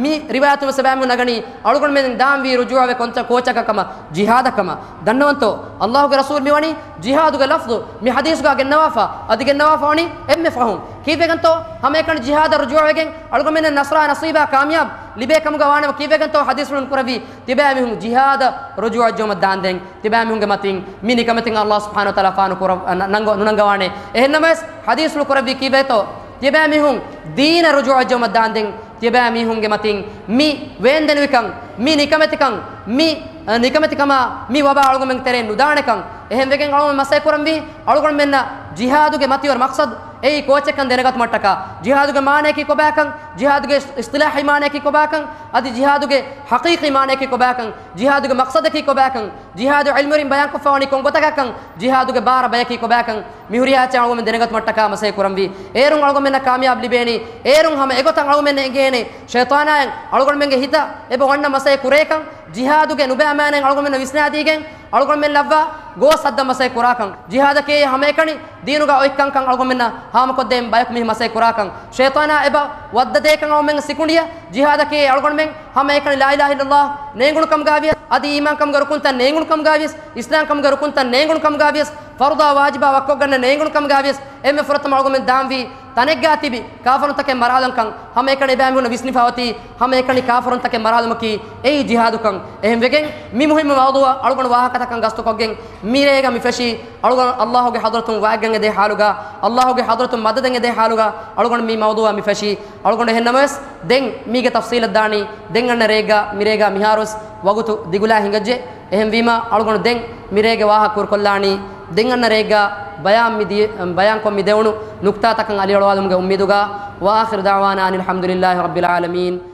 މި ރިވާޔަތުން ވެސް އެބައިމީހުން ނަގަނީ އަޅުގަނޑުމެން ދާންވީ ރުޖޫޢަވެ ކޮންތަ-، ކޯޗަކަށް ކަމަށް، ޖިހާދަށް ކަމަށް. ދަންނަވަންތޯ، ﷲގެ ރަސޫލު މިވަނީ ޖިހާދުގެ ލަފްޒު މި ޙަދީޘުގަ ގެންނަވާފަ، އަދި ގެންނަވާފަ ވަނީ އެންމެ ފަހުން. ކީއްވެގެންތޯ؟ ހަމައެކަނި ޖިހާދަށް ރުޖޫޢަވެގެން އަޅުގަނޑުމެންނަށް ނަޞްރާ ނަޞީބާ ކާމިޔާބު ލިބޭ ކަމުގަ ވާނަމަ، ކީއްވެގެންތޯ ޙަދީޘްފުޅުން ކުރެއްވީ ތިބާމީހުން ޖިހާދަށް ރުޖޫޢަށްޖެހުމަށް ދާންދެން. ތިބާމީހުންގެ މަތިން މި ނިކަމެތިން ﷲ ސުބްޙާނަހޫ ވަތަޢާލާ ފާނު ކުރަ-، ނަ-، ނަންގަ-، ނުނަންގަވާނެ. އެހެންނަމަވެސް، ޙަދީޘްފުޅު ކުރެއްވީ ކީއްވެތޯ؟ ތިބާމީހުން ދީނަށް ރުޖޫޢަށްޖެހުމަށް ދާންދެން. ތިބާމީހުންގެ މަތިން މި ވޭންދެނިވިކަން، މި ނިކަމެތިކަން، މި، އަ، ނިކަމެތިކަމާ މި ވަބާ އަޅުގަނޑުމެން ތެރެއިން ނުދާނެކަން. އެހެންވެގެން އަޅުގަނޑުމެން މަސައްކަތް ކުރަންވީ އަޅުގަނޑުމެންނަށް ޖިހާދުގެ މަތިވެރި މަޤްޞަދު އެއީ ކޯޗެއްކަން ދެނެގަތުމަށްޓަކާ، ޖިހާދުގެ މާނަޔަކީ ކޮބާކަން، ޖިހާދުގެ އިޞް-، އިޞްޠިލާޙީ މާނަޔަކީ ކޮބާކަން، އަދި ޖިހާދުގެ ޙަޤީޤީ މާނަޔަކީ ކޮބާކަން، ޖިހާދުގެ މަޤްޞަދަކީ ކޮބާކަން، ޖިހާދު ޢިލްމުވެރިން ބަޔާންކޮށްފަވަނީ ކޮން ގޮތަކަށްކަން، ޖިހާދުގެ ބާރަ ބަޔަކީ ކޮބާކަން، މި ހުރިހާ އެއްޗެއް އަޅުގަނޑުމެން ދެނެގަތުމަށްޓަކާ މަސައްކަތް ކުރަންވީ. އޭރުން އަޅުގަނޑުމެންނަށް ކާމިޔާބު ލިބޭނީ. އޭރުން ހަމަ އެގޮތަށް އަޅުގަނޑުމެންނަށް އެނގޭނީ ޝައިޠާނާއިން އަޅުގަނޑުމެންގެ ހިތަށް އެބަ އޮންނަ މަސައްކަތް ކުރޭކަން، ޖިހާދުގެ ނުބައި މާނައިން އަޅުގަނޑުމެންނަށް ވިސްނާދީގެން، އަޅުގަނޑުމެން ލައްވާ ގޯސް ހައްދަން މަސައްކަތް ކުރާކަން، ޖިހާދަކީ ހަމައެކަނި ދީނުގަ އޮތްކަންކަން އަޅުގަނޑުމެންނަށް ހާމަކޮށްދޭން ބަޔަކު މި މަސައްކަތް ކުރާކަން، ޝައިޠާނާ އެބަ ވައްދަދޭކަން އަޅުގަނޑުމެން ސިކުނޑިއަށް ޖިހާދަކީ އަޅުގަނޑުމެން ހަމައެކަނި ލާ އިލާހަ އިއްލައްލާހް ނޭނގުނު ކަމުގަވިޔަސް، އަދި އީމާންކަމުގެ ރުކުންތައް ނޭނގުނު ކަމުގަވިޔަސް، އިސްލާމްކަމުގެ ރުކުންތައް ނޭނގުނު ކަމުގަވިޔަސް، ފަރުޟާ ވާޖިބާ ވައްކޮށްގަންނަ ނޭނގުނު ކަމުގަވިޔަސް، އެންމެ ފުރަތަމަ އަޅުގަނޑުމެން ދާންވީ ތަނެއްގާ ތިބި ކާފަރުންތަކެއް މަރާލަންކަން، ހަމައެކަނި އެބައިމީހުންނަށް ވިސްނިފަ އޮތީ ހަމައެކަނި ކާފަރުންތަކެއް މަރާލުމަކީ އެއީ ޖިހާދުކަން. އެހެންވެގެން މި މުހިއްމު މައުޟޫޢަށް އަޅުގަނޑު ވާހަކަތަކަށް ގަސްތުކޮށްގެން މިރޭގަ މި ފެށީ އަޅުގަނޑު ﷲ ގެ ޙަޟްރަތުން ވާތްގަން އެދޭ ޙާލުގަ، ﷲ ގެ ޙަޟްރަތުން މަދަދަށް އެދޭ ޙާލުގަ އަޅުގަނޑު މި މައުޟޫޢަށް މި ފެށީ. އަޅުގަނޑު އެހެންނަމަވެސް ދެން މީގެ ތަފްޞީލަށް ދާނީ ދެން އަންނަ ރެއެއްގަ. މިރޭގަ މިހާރުވެސް ވަގުތު ދިގުލާ ހިނގައްޖެ. އެހެންވީމަ އަޅުގަނޑު ދެން މިރޭގެ ވާހަކަ ކުރުކޮށްލާނީ ދެން އަންނަ ރެއެއްގަ ބަޔާން މި ދިޔަ-، ބަޔާންކޮށް މި ދެވުނު ނުކްތާތަކަށް އަލިއަޅުވާލުމުގެ އުއްމީދުގަ. وآخر دعوانا أن الحمد لله رب العالمين.